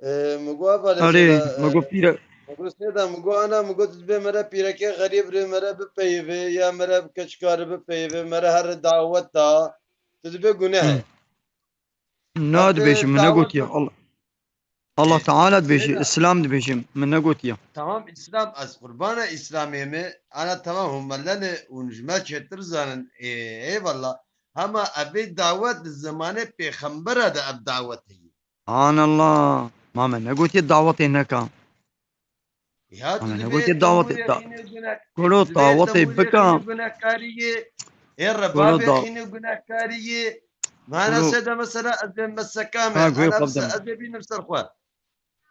Ee, mi got hevalê Arê, Seyda, mi got pîre. Mi got Seyda, mi got ana, mi got dibê mere pîreke xerîb re mere bi peyve ya mere bi keçikare bi peyve mere her dawet da. Tu dibê guneh e. Na dibêjim, min negotiye. Allah, Allah Teala dibêjim, Seyda. İslam dibêjim, min negotiye. Tamam, İslam, ez qurbana İslamê me. Ana tamam, hûn melene û ji me çêtir zanin. Ê, eyvallah. Hema evê dawet li zemanê pêxembera de ev dawet heye. Subhanallah. Ma me negotiye dawetê neka. Ya tu Ama ne dibê gotiye dawetê da. Kuro dawetê bika. Gunehkariyê. Ê Kuro rebabê da- xîne gunehkariyê. Mana Kuro- se de mesela ez bê meseka me. Ha, guhê Ana xwe se bidem. Ez bê bînim ser xwe.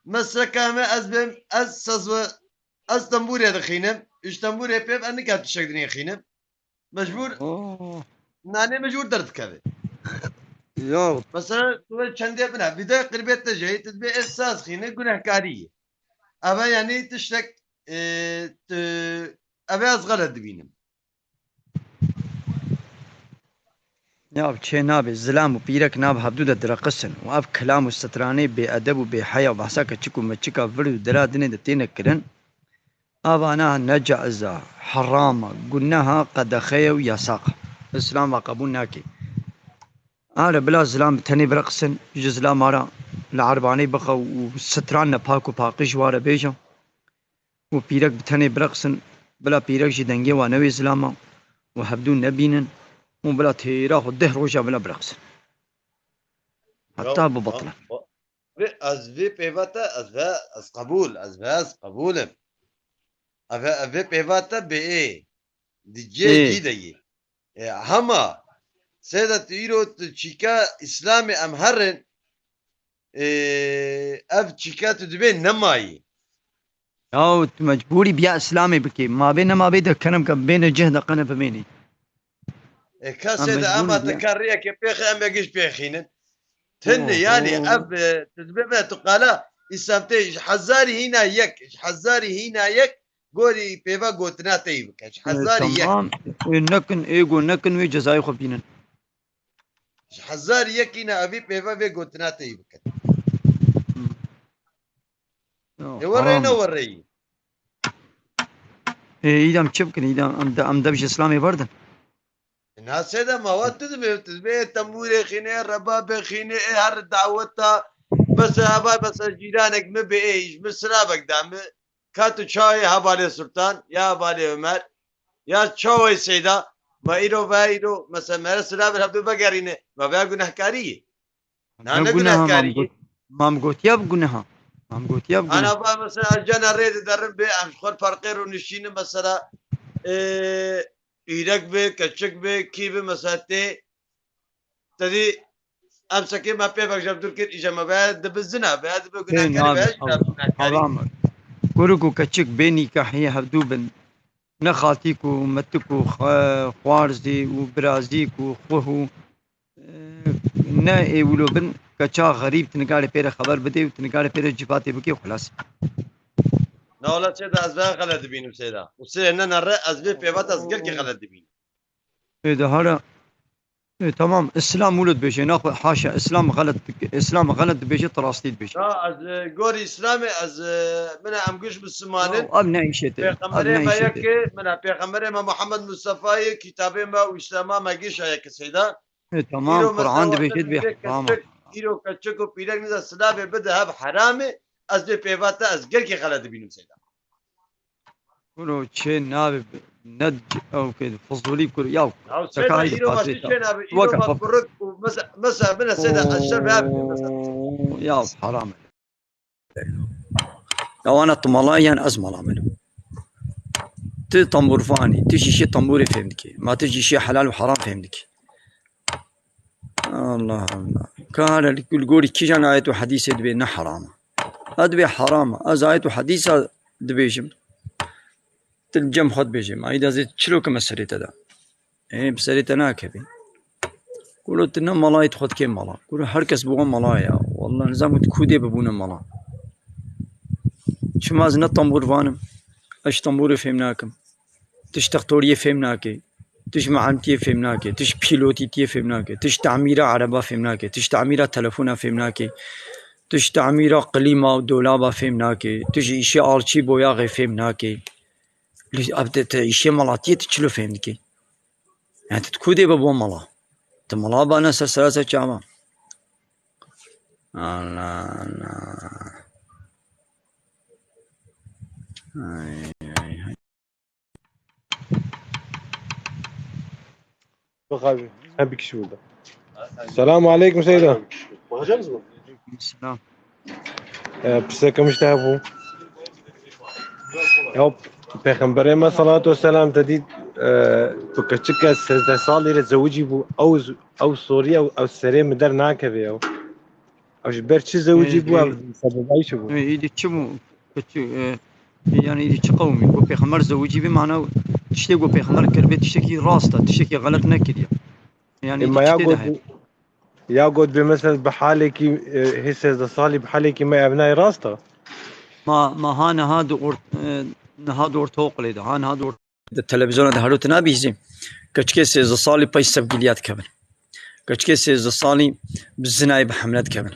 Meseka me ez bê ez saz ve ez tembûrê dixînim. Ji tembûrê pê ez nikat tiştek dinê xînim. Mecbûr Oh. nanê mecbûr derdikeve. Ya Mesela tu ve çendê bina. Vîdeoya qirbet te jeyî tu dibê ez saz xîne gunehkariyê. Eve yani tiştek e, tu, eve ez xelet dibînim. Ya çê nabe, zilam û pîrek nav hevdû de direqisin û ev kilam û stranê bêedeb û bêheya û behsa keçik û meçika vir û dira dinê de têne kirin. Avana ne caiz e, heram e, guneha, qedexe ye û yasax e. Îslam va qebûl nake. Are bila zilam bi tenê bireqisin, ji zilama re li erbanê bixe û stran ne pak û paqij ware bêje. û pîrek bi tenê bireqsin, bila pîrek jî dengê wan newê zilama û hevdû nebînin û bila têra xwe deh roja bila bireqsin. Heta bibatile. Ez vê pêva te, ez ve, ez qebûl, ez ve, ez qebûl im. Ev, ev vê pêva te bê ê. Di cê Ê. Cî de yê. E, hema, sêde tu îro tu çîka Îslamê em herin, e, ev çîka tu dibê nemayî. Ya tu mecbûrî biya Îslamê bikê. Ma bê nema bê de kerem ke bêne cih de qene bimênî. E, ka Em sêde mecbûr ema in te ya. Ka riyekê pêxî em ê giş pêxînin. Tinde Oh, yani oh. Ev, e, tu dibê ve tu qala Îslam tê ji hezarî hîna yek, ji hezarî hîna yek gorî pêva gotina te yî bike. Ji E, hezarî yek. Tamam. E, nekin êgo nekin wê cezayê xwe bînin. Ji hezarî yek hîna evî pêva vê gotina te yî bikin. Ya, E wereyî haram ne e. Wereyî. E, îdam çi bikin? Îdam em de, em dev ji Îslamê berdin. Nasê de ma wa tu dibê, tu dibê tembûrê xînê, rebabê xînê, ê her daweta, mesela hava, mesela cîranek mi bê ê, ji min silavek da mi, ka tu çawê hevalê Sultan, ya hevalê Ömer, ya çawê Seyda, ma îro ve îro, mesela mere silavê hevdu vegerîne, ma veya gunehkarî ye. Na, ne Guneha, mam gunehkarî ye. got-, mam gotiya bi guneha. Mam gotiya bi guneha. Ana va mesela cena rê de derin bê, em ji xwe farqê ro nişîne, mesela, e, îrek bi, keçik bi, kî bi, mesela tê, te dî em sekê me pê vek ji hev dûr kir, îje me veya dibi zina, veya dibi Tê gunehkarî, veya nabe, jî nabi gunehkarî. haram e. Kurik û keçik bê nîkahiyê hevdû bin. Ne xaltîk û metik û xe-, xwarzîk û xuh û, e, ne ê wilo bin, keça xerîb, tu nikarê pê re xeber bidê û tu nikarê pê re cîvatê bikê û xilas. Na wala Seyda, ez veya xelet dibînim Seyda. Û sê ne nere ez vê pêvat ez gelkî xelet dibînim. Ê de hara, ê, tamam, Îslam wilo dibêje, naxwe haşa, Îslam xelet, Îslam xelet dibêje, tu rastî dibêje. Ya ez, e, gorî Îslamê ez, e, mina em giş Müslüman in. Ya, ev ne îşê te, ev Pêxemberê ne me îşê te. Yekê, mina Pêxemberê me Muhammed Mustafa yê, kitabê me û Îslama me giş e yekê Seyda. E, tamam, Îro Quran mesela dibêje wextê dibê dibê heram. keçik, îro keçik û pîrek niza silavê bide hev heram e, ez vê pêva te ez gelkî xelet dibînim Seyda. Kuro çê nabe, ne ew ke fizulî kur, ya, Ya seka Seyda haydi îro ma patrê çi ta. çê nabe, Waka îro ma xwe. Kurik û mesela, mesela bine Seyda ez şev her bide mesela. Oo, ya, haram. Ya wana tu mala yan ez mala min. Tu tambûrfanî, tu jî şê tambûrê fêm dikî. Ma tu jî şê helal û heram fêm dikî. Allah Allah. Ka hare li, li gorî kîjan ayet û hedîsê dibê ne heram e? Ha dibê heram e. Ez ayet û hedîsa dibêjim. Tu li cem xwe dibêjê. Ma îda zê çilo ke me serê te de. Ê, bi serê te nakevî. Kuro tu ne malayê tu xwe dikê mala. Kuro her kes bi wan mala ya. Allah nizam û tu kûdê bibûne mala. Çima ez ne tembûr vanim? Ez ji tembûrê fêm nakim. Tu ji textoriyê fêm nakê. Tu ji mealtiyê fêm nakê. Tu ji pîlotîtiyê fêm nakê. Tu ji tamîra ereba fêm nakê. Tu ji tamîra telefona fêm nakê. Tu ji tamîra klîma û dolaba fêm nakê. Tu ji îşê alçî boyaxê fêm nakê. Lê ev te, te îşê melatiyê tu çilo fêm dikî? Yani tu kûdê be bo mela. Tu mela bane ser sera ser çava. Allah Allah. Ay, ay, ay. Bak abi, hem bir kişi burada. Selamun aleyküm Seyda. Bakacak mısın? Selam. Ee, pirseke min ji te hebû. Ya Pêxemberê me salatu selam te dît, e, tu keçike sêzdeh salî re zewicî bû, ew, ew sorî, ew, ew serê min der nakeve ya. Ew ji ber çi zewicî bû, ev sebeba wî çi bû? Ê, êdî çi bû? Keçi, e, yani êdî çi qewimî? Ku Pêxember zewicî bî, mana tiştê ku Pêxember kiribê tiştekî rast e, tiştekî xelet nekiriye. Yani Ê, êdî ma ya tiştê de got, heye. Ya got bê mesela bi halekî, e, hê sêzdeh salî bi halekî me ev nayê rast e? Ma, ma ha niha di ort-, e, niha di ortaokulê de, ha niha di ort- Di televizyona de halo tu nabihîzî. Keçikê sêzdeh salî pey sevgiliya dikevin. Keçikê sêzdeh salî bi zinayê bi hemle dikevin.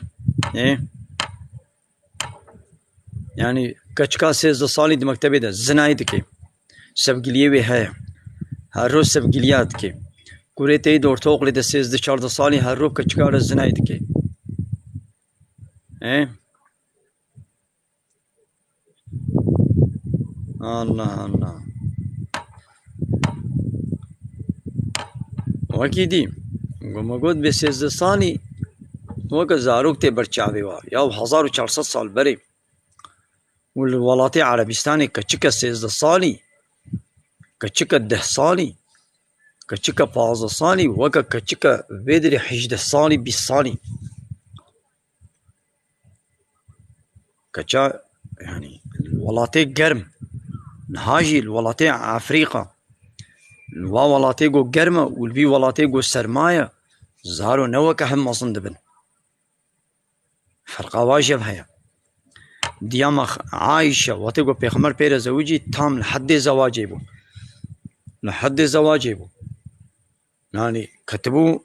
Ê? Yani keçika sêzdeh salî di mektebê de zinayê dike. Sevgiliyê wê heye. Her roj sevgiliya dike. Kurê teyî di ortaokulê de sêzdeh çardeh salî her roj keçika re zinayê dike. Ê? Allah Allah. Wekî dî, ku me got bê sêzdeh salî, weke zarok tê ber çavê wa. Ya hezar û çar sed sal berê. Û li welatê Erebistanê keçike sêzdeh salî, keçike deh salî, keçike pazdeh salî, weke keçike vê dirê hejdeh salî, bîst salî. Keça, yani, li welatê germ, niha jî li welatê Efrîqa, li wa welatê ku germ e û li vî welatê ku serma ye, zaro ne weke hev mezin dibin. Ferqa wa jî ev heye. Diya me Ayşe, wextê ku Pêxember pê re zewicî, tam li heddê zewacê bû. Li heddê zewacê bû. Yani ketibû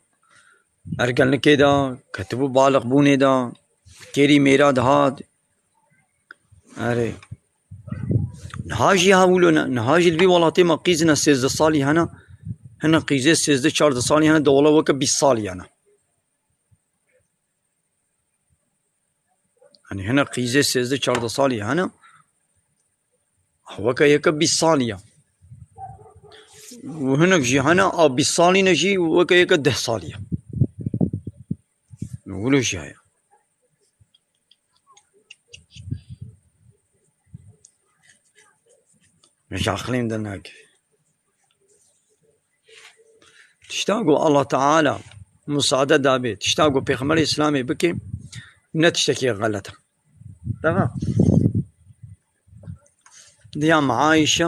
ergenlikê de, ketibû baliqbûnê de, kêrî mêra dihat. Erê. Niha jî ha wilo ne. Niha jî li vî welatê me qîzine sêzdeh salî hene. Hene qîzê sêzdeh çardeh salî hene, de wele weke bîst salî hene. Hani hene qîzê sêzdeh çardeh salî hene. Weke yeke bîst salî ya. Û hinek jî hene a bîst salî ne jî weke yeke deh salî ya. Wilo jî heye. Ji aqilê min dernakeve. Tişta ku Allah Teala musade dabe, tişta ku Pêxemberê Îslamê bike, ne tiştekî xelet e. Tamam. Diya me Ayşe,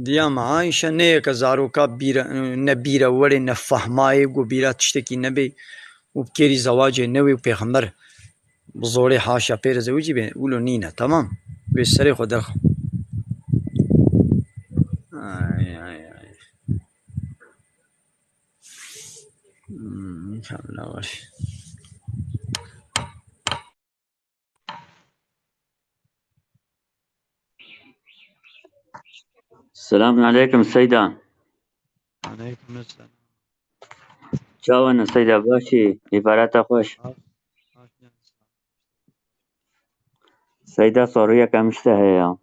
diya me Ayşe ne yeke zaroka bîre, ne bîre were, ne fehmayê ku bîra tiştekî nebe û bi kêrî zewacê newê û Pêxember bi zorê haşa pê re zewicî bê, wilo nîne, tamam. Wê serê xwe derxe. Ay, ay, ay. Hmm, inşallah var. Selamun aleyküm Seyda. Aleyküm selam. Çawa ne Seyda, başî, îbareta xweş. Baş, baş, yani. Seyda, soriyeke min ji te heye ya.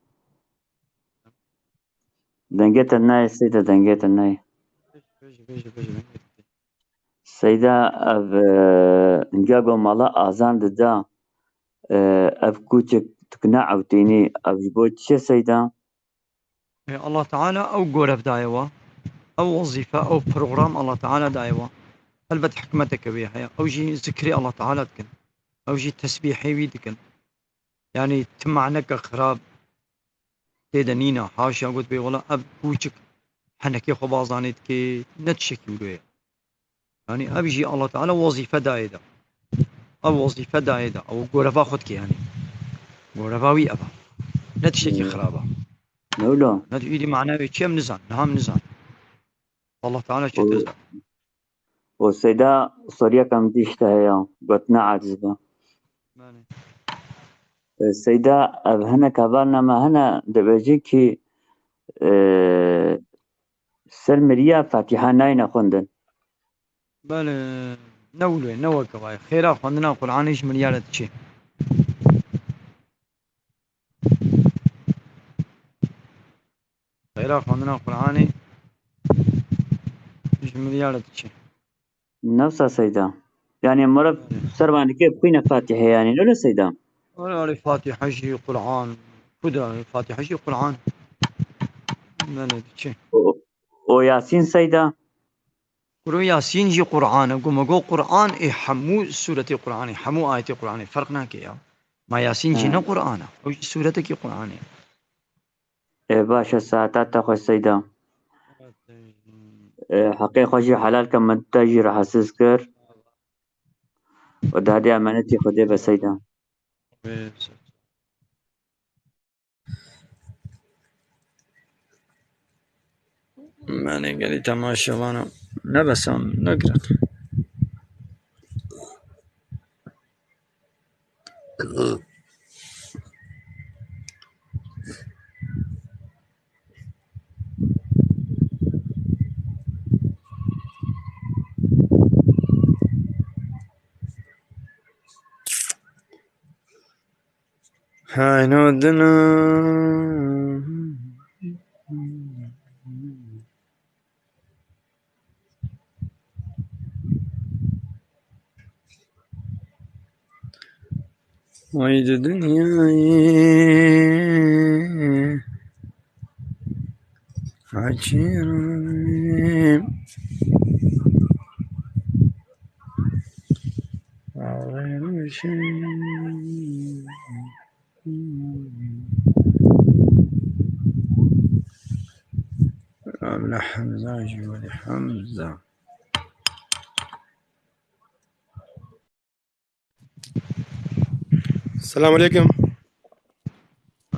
Dengê te nayê Seyda, dengê te nayê. Bêje, bêje, bêje, bêje, dengê te. Seyda, ev, e, hinga ku mala azan dida, e, ev kûçik tu ne ewtînî, ev ji bo çi Seyda? E, Allah Teala ew gorev daye wa, ew wezîfe, ew program Allah Teala daye wa. Elbet hikmeteke wê heye. Ew jî zikrê Allah Teala dikin. Ew jî tesbîhê wî dikin. Yani ti maneke xirab tê de nîne. Haşa got bê wela ev kûçik henekê xwe bazanê dikê, ne tiştekî wilo ye. Yani ev jî Allah Teala wezîfe dayê de. Ev wezîfe dayê de. Ew goreva xwe dike yanî. Goreva wî ev e. Ne tiştekî Hmm. xirab e. Ne wilo. Ne tu îdî mana wê çi em nizan. Niha em nizan. Allah Teala çi O- te zan. O Seyda, soriyeka min dî işte heye. Gotina aciz be. Belê. E, Seyda, ev hinek hevalna me hene dibêjin kî, e, ser miriya Fatiha nayne xwendin. Belê, ne wilo ye, ne weke wayê. Xêra xwendina Qur'anê ji miriya re diçe. Xêra xwendina Qur'anê ji miriya re diçe. Nefsa Seyda. Yani meriv Belê. Ser van dike bixwîne Fatihê yani. Öyle Seyda. Öyle, öyle Fatiha jî Qur'an. Ku da Fatiha jî Qur'an. Belê diçe. O, o Yasin Seyda. Kuro Yasîn jî Qur'an e. Ku me got Qur'an, ê hemû sûretê Qur'anê, hemû ayetê Qur'anê ferq nake ya. Ma Yasîn jî He. Ne Qur'an e. Ew jî sûretekî Qur'anê. Ê, baş e, saeta te xweş Seyda. Ê, heqê xwe jî helal ke min te jî rahatsiz kir. Û dadê emanetî Xwedê be Seyda. Ê, Menê gelî temaşevana nebesam negirin. Hayno dina. Vay de dinyayê. Fakirî. Abla Hamza, Jüveli Hamza. Selam aleyküm.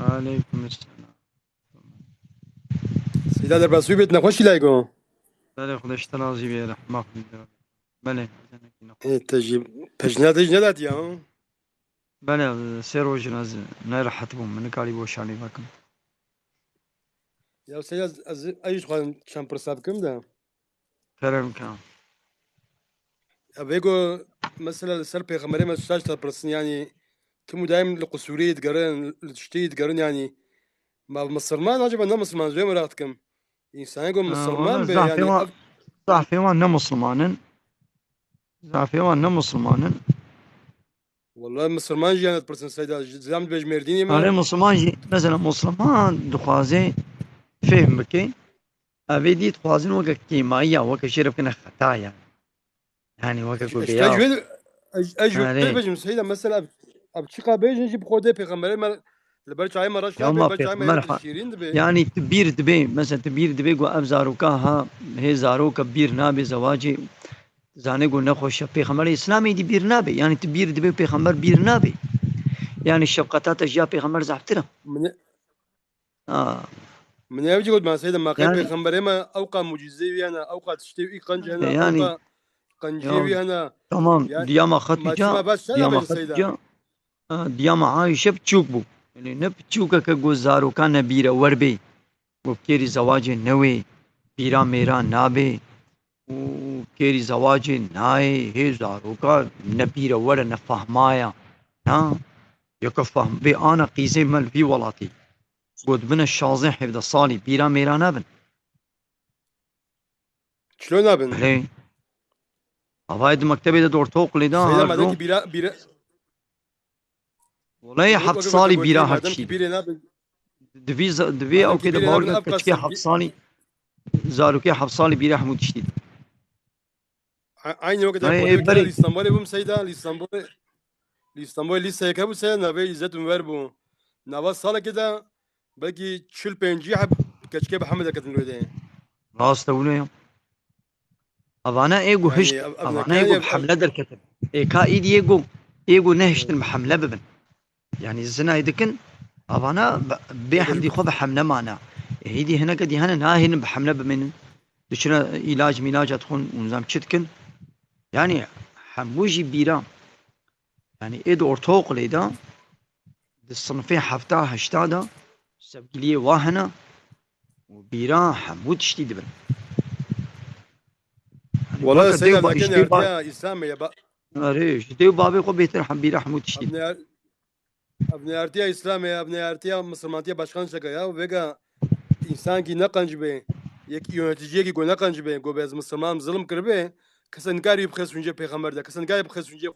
Aleyküm selam. Seyda derbasî bêt nexweşî laygo. Belê, Xwedê ji te razî bê, rehma Xwedê. Belê, cenekî nexweş. Ê, te jî pejna te jî nedatiye, ha? Belê, sê roj in ez nerehet bûm, min nikarî boşanî vekim. Ya Seyda, ez, ez ez jî dixwazim çend pirsa bikim de. Kerem ke. Ya vê ku mesela li ser pêxemberê me saç dipirsin, yanî tim û daîm li qusûrê digerin, li tiştê digerin, yanî ma misilman acaba ne misilman, ez wê meraq dikim. Însanê ku Ha, misilman wala be, zafê yanî wan, ev zafê wan ne misilman in. Zafê wan ne misilman in. Wala misilman jî hene dipirsin Seyda, ji, zam dibêj Mêrdînê me. Arê misilman jî, mesela misilman dixwaze fêhm bike. Ev ê dî dixwazin weke kêmayiya, weke jê re bikine xeta yani. Yani weke ku Ji, bê işte ya. Ji wê, ez, ez ji wê Arê. Dibêjim Seyda, mesela ev, ev çiqa bêjin jî bi Xwedê pêxemberê me li ber çayê me reş Ya nabê, ma ber çayê me pêxember hê ha-, şîrîn dibê. Yani tu bîr dibê, mesela tu bîr dibê ku ev zaroka ha, hê zaroka bîr nabê zewacê, zanê ku nexweş e. Pêxemberê Îslamê dî bîr nabê. Yani tu bîr dibê pêxember bîr nabê. Yani şefqeta te ji ya pêxember zehftir e. Min ê, Ha. Min ê ev jî got, ma Seyda, ma qey Yani pêxemberê me ewqa mucîzê wî hene, ewqa tiştê wî qenc hene, Yani ewqa qenciyê Ya wî hene. Tamam, Yani diya ma ma xetice, çima bes diya ma şerabê Seyda? Xetice, ha, diya ma Ayşe piçûk bû. Yani ne piçûkeke ku zaroka nebîre wer bê. Ku kêrî zewacê newê, bîra mêra nabê. Û kêrî zewacê nayê, hê zaroka ne bîre were ne fehmaya. Na, yeke fehm bê ana qîzê me li vî welatî. Got bine şazdeh hevdeh salî bîra mêra nabin. Çilo nabin? Belê. Avayê di mektebê de di ortaokulê de Seyda, ma hardro. Dekî bîra, bîra, Wele Wek, heft wek, salî wek bîra gotiye, her madem tiştî ki bîrê nabin, divî z-, divî madem ew ki kê de bîrê bawer nabin, ke ev keçikê qasî heft bî- salî, zarokê heft salî bîra hemû tiştî. A-, aynı wekî de Ay, Xwedê ê, wekî berê. Li Îstanbulê bûm Seyda, li Îstanbulê, li Îstanbulê lîseyeke bû Seyda, navê Îzzet Unver bû. Nava salekê de belkî çil pêncî heb keçikê bi hemle derketin wê de. Rast e wilo ya. Avana ê ku Yani hişt, ev, ev avana ê ku bi hemle derketin. Ê ka îdî ê ku Ê ku nehiştin bi hemle bibin. Yanî zinayê dikin, avana bi-, bê hemdî xwe bi hemle mane. Êdî hineke dî hene nahênin bi hemle bimînin. Diçine îlac mîlaca dixwin û nizam çi dikin. Yanî hemû jî bîra. Yanî ê di ortaokulê de, di sinifê hefta heşta de sevgiliyê wa hene û bîra hemû tiştî dibin. Yanî Wala baka dê Seyda, û ba-, ji dê û ba-, Ertiya Îslamê ye. Erê, ji dê û bavê xwe bêhtir hem bîra hemû tiştî dibin. Ev ne er-, ev ne ertiya Îslamê ye, ev ne ertiya misilmantiya başka tiştek e ya. Vêga însankî neqenc be, yek yöneticiyekî ku neqenc be, ku be ez misilman zilm kiribe, kese nikarî bixê sûncê pêxember de, kese nikarî bixê sûncê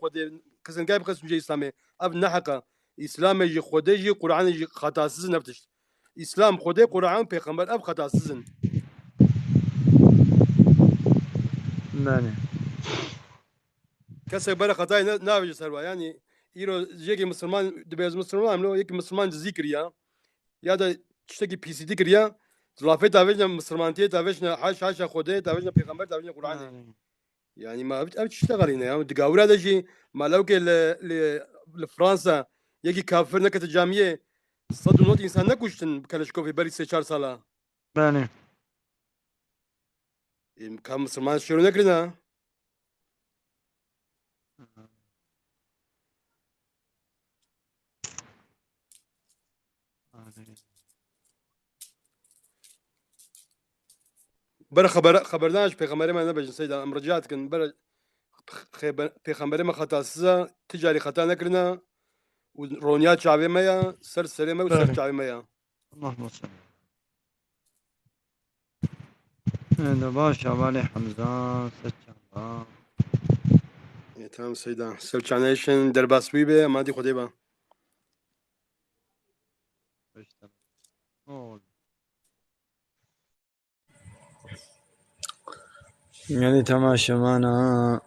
Xwedê, kese nikarî bixê sûncê Îslamê. Ev ne heq e. Îslamê jî, Xwedê jî, Qur'anê jî xetasiz in ev tişt. Îslam, Xwedê, Qur'an, pêxember, ev xetasiz in. Belê. Kesek bere xetayê ne, navêje ser wa. Yanî îro yekî misilman, dibe ez misilman im lo, yekî misilman dizî kiriya, ya da tiştekî pîsîtî kiriya, lafê tavêjne misilmantiyê, tavêjne haşa, haşa Xwedê, tavêjne pêxember, tavêjne Qur'anê. Belê. Yanî ma ev, ev çi ştegalîne ya? Di gawira de jî ma lewkê li, li, li Fransa yekî kafir nekete camiyê, sed û nod însan nekuştin bi Keleşkovê berî sê çar sala. Belê. Ê, ka misilman şêro nekirina? Bere xeber-, xeberdan ji pêxemberê me nebêjin Seyda, em rica dikin. Bere xebe-, pêxemberê me xetasiz e, ti carî xeta nekirine û roniya çavê me ya, ser serê me û ser Bere. çavê me ya. Allahümme salli. Ê, de baş, hevalê Hemza, ser çava. Ê, tamam Seyda. Ser çaneyşin derbas wî be, ma dî Xwedê ba. Beş tane. Ol. Yanî temaşe mana.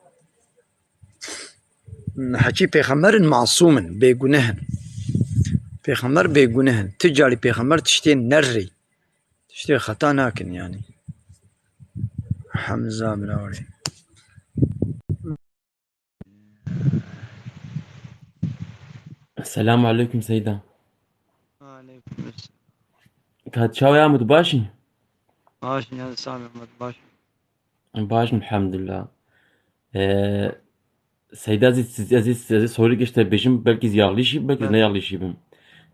Hekî pêxember in, masûm in, bêguneh in. Pêxember bêguneh in. Tu carî pêxember tiştê nerî. Tiştê xeta nakin yanî. Hemza bira were. Selamu aleykum Seyda. Aleykum selam. Ka çawa ya, tu baş î? Baş î, ya Sami Ahmet, baş. Baş, elhamdülillah. Ee, Seyda, ez, ez, ez, ez sorî gişte bêjim, belkî ez yanlış î, belkî ez Evet. ne yanlış î bim.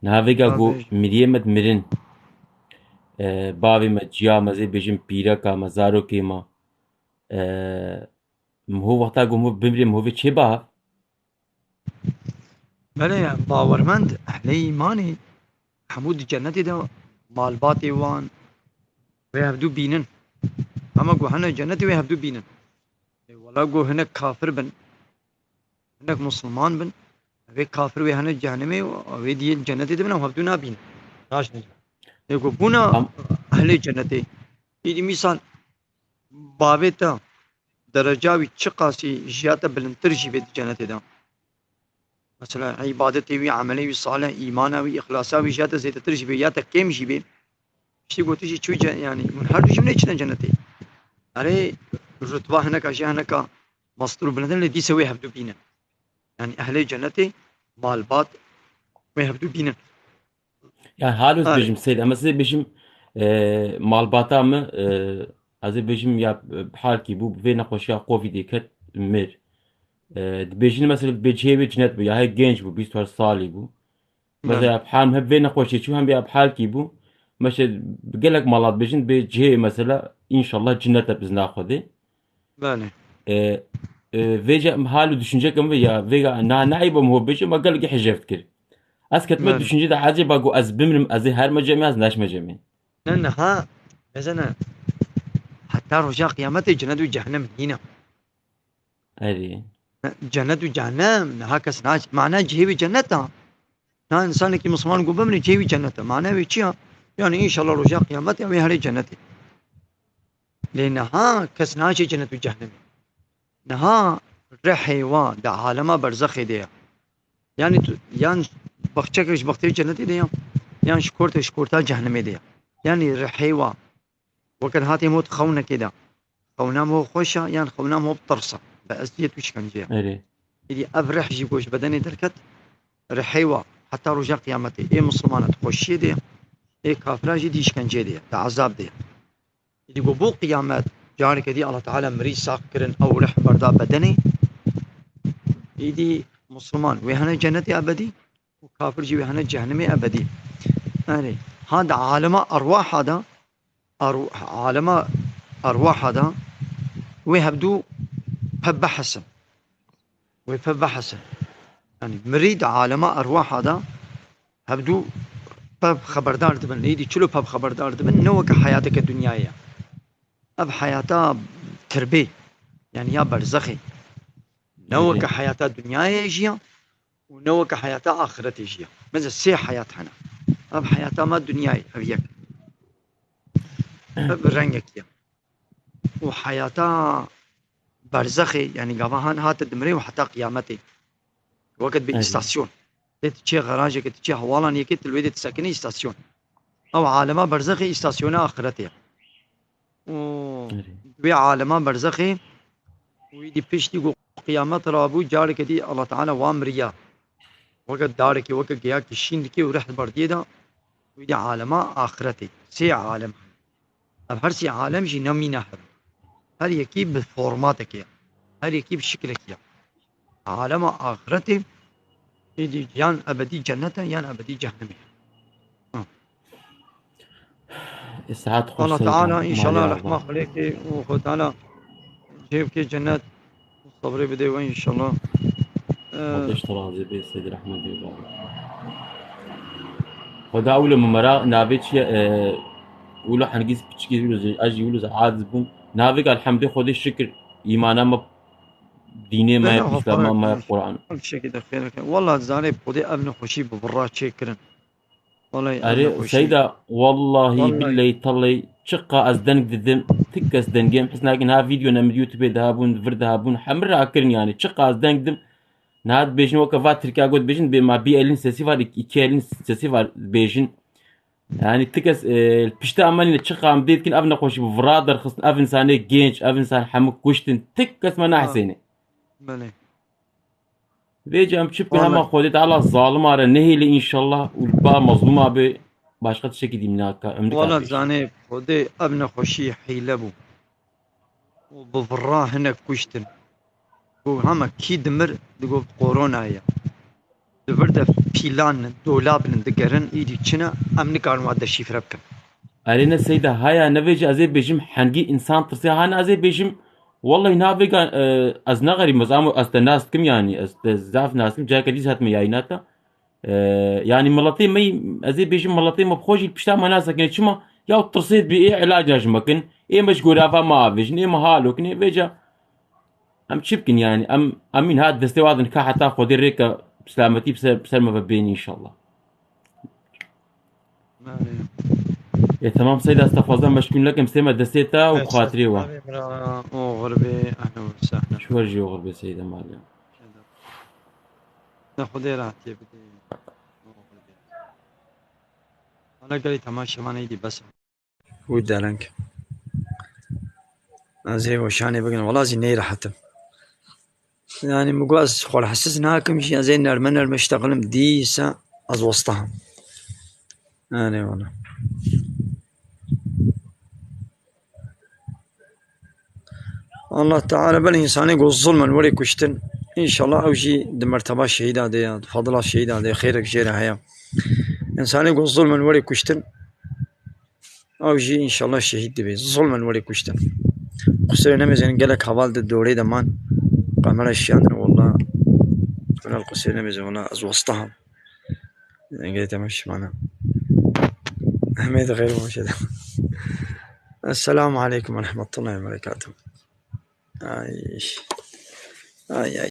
Niha vêga Tabii. got, miriyê me mirin. Ee, bavê me, ciya me, zê bêjim pîreka me, zarokê me. Ee, Miho wexta ku miho bimrê, miho vê çê ba hev? Belê, bawermend, ehlê îmanê, hemû di cenetê de malbatê wan wê hevdû bînin. Hema ku hene cenetê wê hevdû bînin. Ê, wela ku hinek kafir bin, hinek musulman bin, evê kafir wê hene cehennemê û wê diyê cenetê de bin, ew hevdû nabînin. Naştin. Ê, ku bûna Am- ehlê cenetê. Îdî mîsal, bavê te dereca wî çiqasî ji ya te bilindtir jî bê di cenetê de. Mesela, îbadetê wî, emelê wî salih, îmana wî, îxlasa wî ji ya te zêdetir jî bê, ya te kêm jî bê. Piştî gotî jî çû ce-, yanî, hûn her du jî nêçine cenetê. Erê, rutba hineka jê hineka mestir û bilind in, lê dîse wê hevdû bînin. Yanî, ehlê cenetê, malbat, wê hevdû bînin. Yani halo ez Are. bêjim Seyda, mesela bêjim, e, malbata min, e, ez ê bêjim ya, e, halkî bû, bi vê nexweşiya Covidê ket, mir. E, dibêjin mesela dibê cihê wê cinet bû, ya hê genç bû, bîst û heşt salî bû. Mesela Belê. ya hal hem vê nexweşê çû, hem ya halkî bû. Mesela bi gelek mala dibêjin, dibê cihê mesela, înşallah cinet e bi izna Xwedê. Belê. E, e, vêca hal û düşünceke min ya vêga na, na eyba min ho bêje, ma gelekî hicef dikir. Ez ketime Belê. düşünce de, ecêba ku ez bimrim, ez ê herime cemê, ez neçime cemê. Ne, niha, bezene, heta roja qiyametê cennet û cehennem nîne. Erê. Cennet û cehennem, niha kes naç-, mana cihê wî cennet a. Na insanekî Misliman ku bimrî cihê wî cennet e. Mana wê çi ya? Yani înşallah roja qiyametê wê herê cennetê. Lê niha kes naçê cennet û cehennemê. Niha rihê wa di alema berzexê de ye. Yani tu, yan baxçeke ji baxçeyê cennetê de ye, yan ji korte ji korta cehennemê de ye. Yani rihê wa. Weke hatê mot xewnekê de. Xewna mo xweş e, yan xewna mo bi tirs e. Bi eziyet û şikence ye. Erê. Êdî ev rih jî ku ji bedenê derket, rihê wa heta roja qiyametê ê misilmana di xweşiyê de ye, ê kafira jî di îşkenceyê de ye, di ezab de ye. Êdî ku bo qiyamet, careke dî Allah Teala mirî sax kirin, ew rih berda bedenê, êdî misilman wê hene cenetê ebedî û kafir jî wê hene cehennemê ebedî. Yanî ha di alema erwaha de, erw-, alema erwaha de wê hevdû pev bihesin. Wê pev bihesin. Yanî mirî di alema erwaha de hevdû pev xeberdar dibin. Êdî çilo pev xeberdar dibin? Ne weke heyateke dinyayê ye. Ev heyata tirbê, yanî ya berzexê. Ne Tirbê. Weke heyata dinyayê jiya û ne weke heyata axiretê jiya. Mesela sê heyat hene. Ev heyata me dinyayê, ev yek. Ev rengekî ye. Û heyata berzexê, yanî gava han hate dimrê û heta qiyametê. Weke bi Erê. Îstasyon. Tê tu çê garajekê, tu çê hewalan yekê, tu li wê dê disekinî îstasyon. Ew alema berzexê îstasyona axiretê ye. Û Erê. Wê alema berzexê, wî dî piştî ku qiyamet rabû, careke dî Allah Teala wa miriya. Weke darekê, weke geyakî şîn dikê û rih berdiyê de, wî dî alema axiretê. Sê alem. Ev her sê alem jî nemîne hev. Her yekî bi formatekê ye. Her yekî bi şikilekî ye. Alema axiretê, êdî yan ebedî cennet e, yan ebedî cehennemê ye. Hı. E, saet xweş Allah Seyda. Teala înşallah Malê rehma Ava. Xwelêkê û Xwe Teala cê bike cennet û sabrê bide we înşallah. Ee, Xwedeş te razî be Seyda, rehmetê baba. Xweda wilo min mera navê çi ye, e, wilo hengîz piçikî wilo ez jî wilo ez aciz bûm. Navê elhemdê Xwedê şikir îmana me, dînê me, Bela îslama me, Quran. Ev şekilde xêr ke. Wala zanê Xwedê ev nexweşî bi vira çêkirin. Wallahî ev Erê nexweşî. Seyda, wallahî, Wallahî. Billeyî telleyî çiqa ez deng didim, ti kes dengê min his nakin, ha vîdeo ne min YouTube de hebûn, vir de hebûn, hemir rakirin yanî. Çiqa ez deng didim, niha dibêjin weke va Tirkiya got dibêjin, bê ma bir elin sesi var, iki, iki elin sesi var dibêjin. Yanî ti kes, e, pişta me nîne, çiqa em dê dikin, ev nexweşî bi vira derxistin, ev insanê genç, ev insan hemû kuştin, ti kes me Ha. nahesêne. Belê. Vêca em çi bikin, Wala. Hema Xwedê Teala zalima re nehêle înşallah û li ba mezlûma be, başqa tiştekî dî min naka. Em nikare Wala pêş. Zanê Xwedê ev nexweşî hîle bû. Û bi vira hinek kuştin. Ku hema kî dimir digot korona ye. Di vir de pîlan in, dolab in, digerin, îdî çi ne, em nikarin wan deşîfre bikin. Erê ne Seyda, haya ne vêca ez ê bêjim hengî însan tirsê, ha ne ez ê bêjim, wellahî na vêga, e, ez ne xerîb, ez amo, ez te nas dikim yanî, ez te zaf nas dikim, careke dîs hatime yayîna te. E, yanî miletê me, ez ê bêjim miletê me bi xwe jî pişta me nas dikin, çima ya tirsê bi ê ilaca ji me kin, ê me ji gorava me avêjin, ê me halo kin, ê vêca Em çi bikin yani? Em, em niha destê wan didin ka heta Xwedê rêka silametî bi ser, bi ser me ve bênî înşallah. Belê. E, tamam Seyda, ez te fazla meşgûl nekim, sê me destê te û bi xatirê we. Belê, bira, o xurbê, ehlen we sehlen. Ji we jî o xurbê Seyda malê. Ne Xwedê rahatiyê bidê. O xurbê. Hala gelî temaşevanê dî bes. Wî dereng. Ez ê weşanê bigirim. Wela zî neyrehetim. Yani min got ez xwe rehetsiz nakim jî, ez ê nerme nerme ştexilim, dîsa ez westahim. Yani wala. Allah Teala belê însanê ku zulmen werê kuştin, înşallah ew jî di merteba şehîda de ya, di fadila şehîda de, xêrek jê re heye. Însanê ku zulmen werê kuştin, Ew jî înşallah şehîd dibe. Zulmen werê kuştin. Qusirê nemêzin, gelek heval di dorê de man. Kamera şiyandin, wallah. Min el qusirê nemêzin, wallah, ez westaham. Dengê te me şimana. Hemê de xeyr baş ede. Esselamu aleykum ve rahmetullahi ve berekatuhu. Ay. Ay, ay.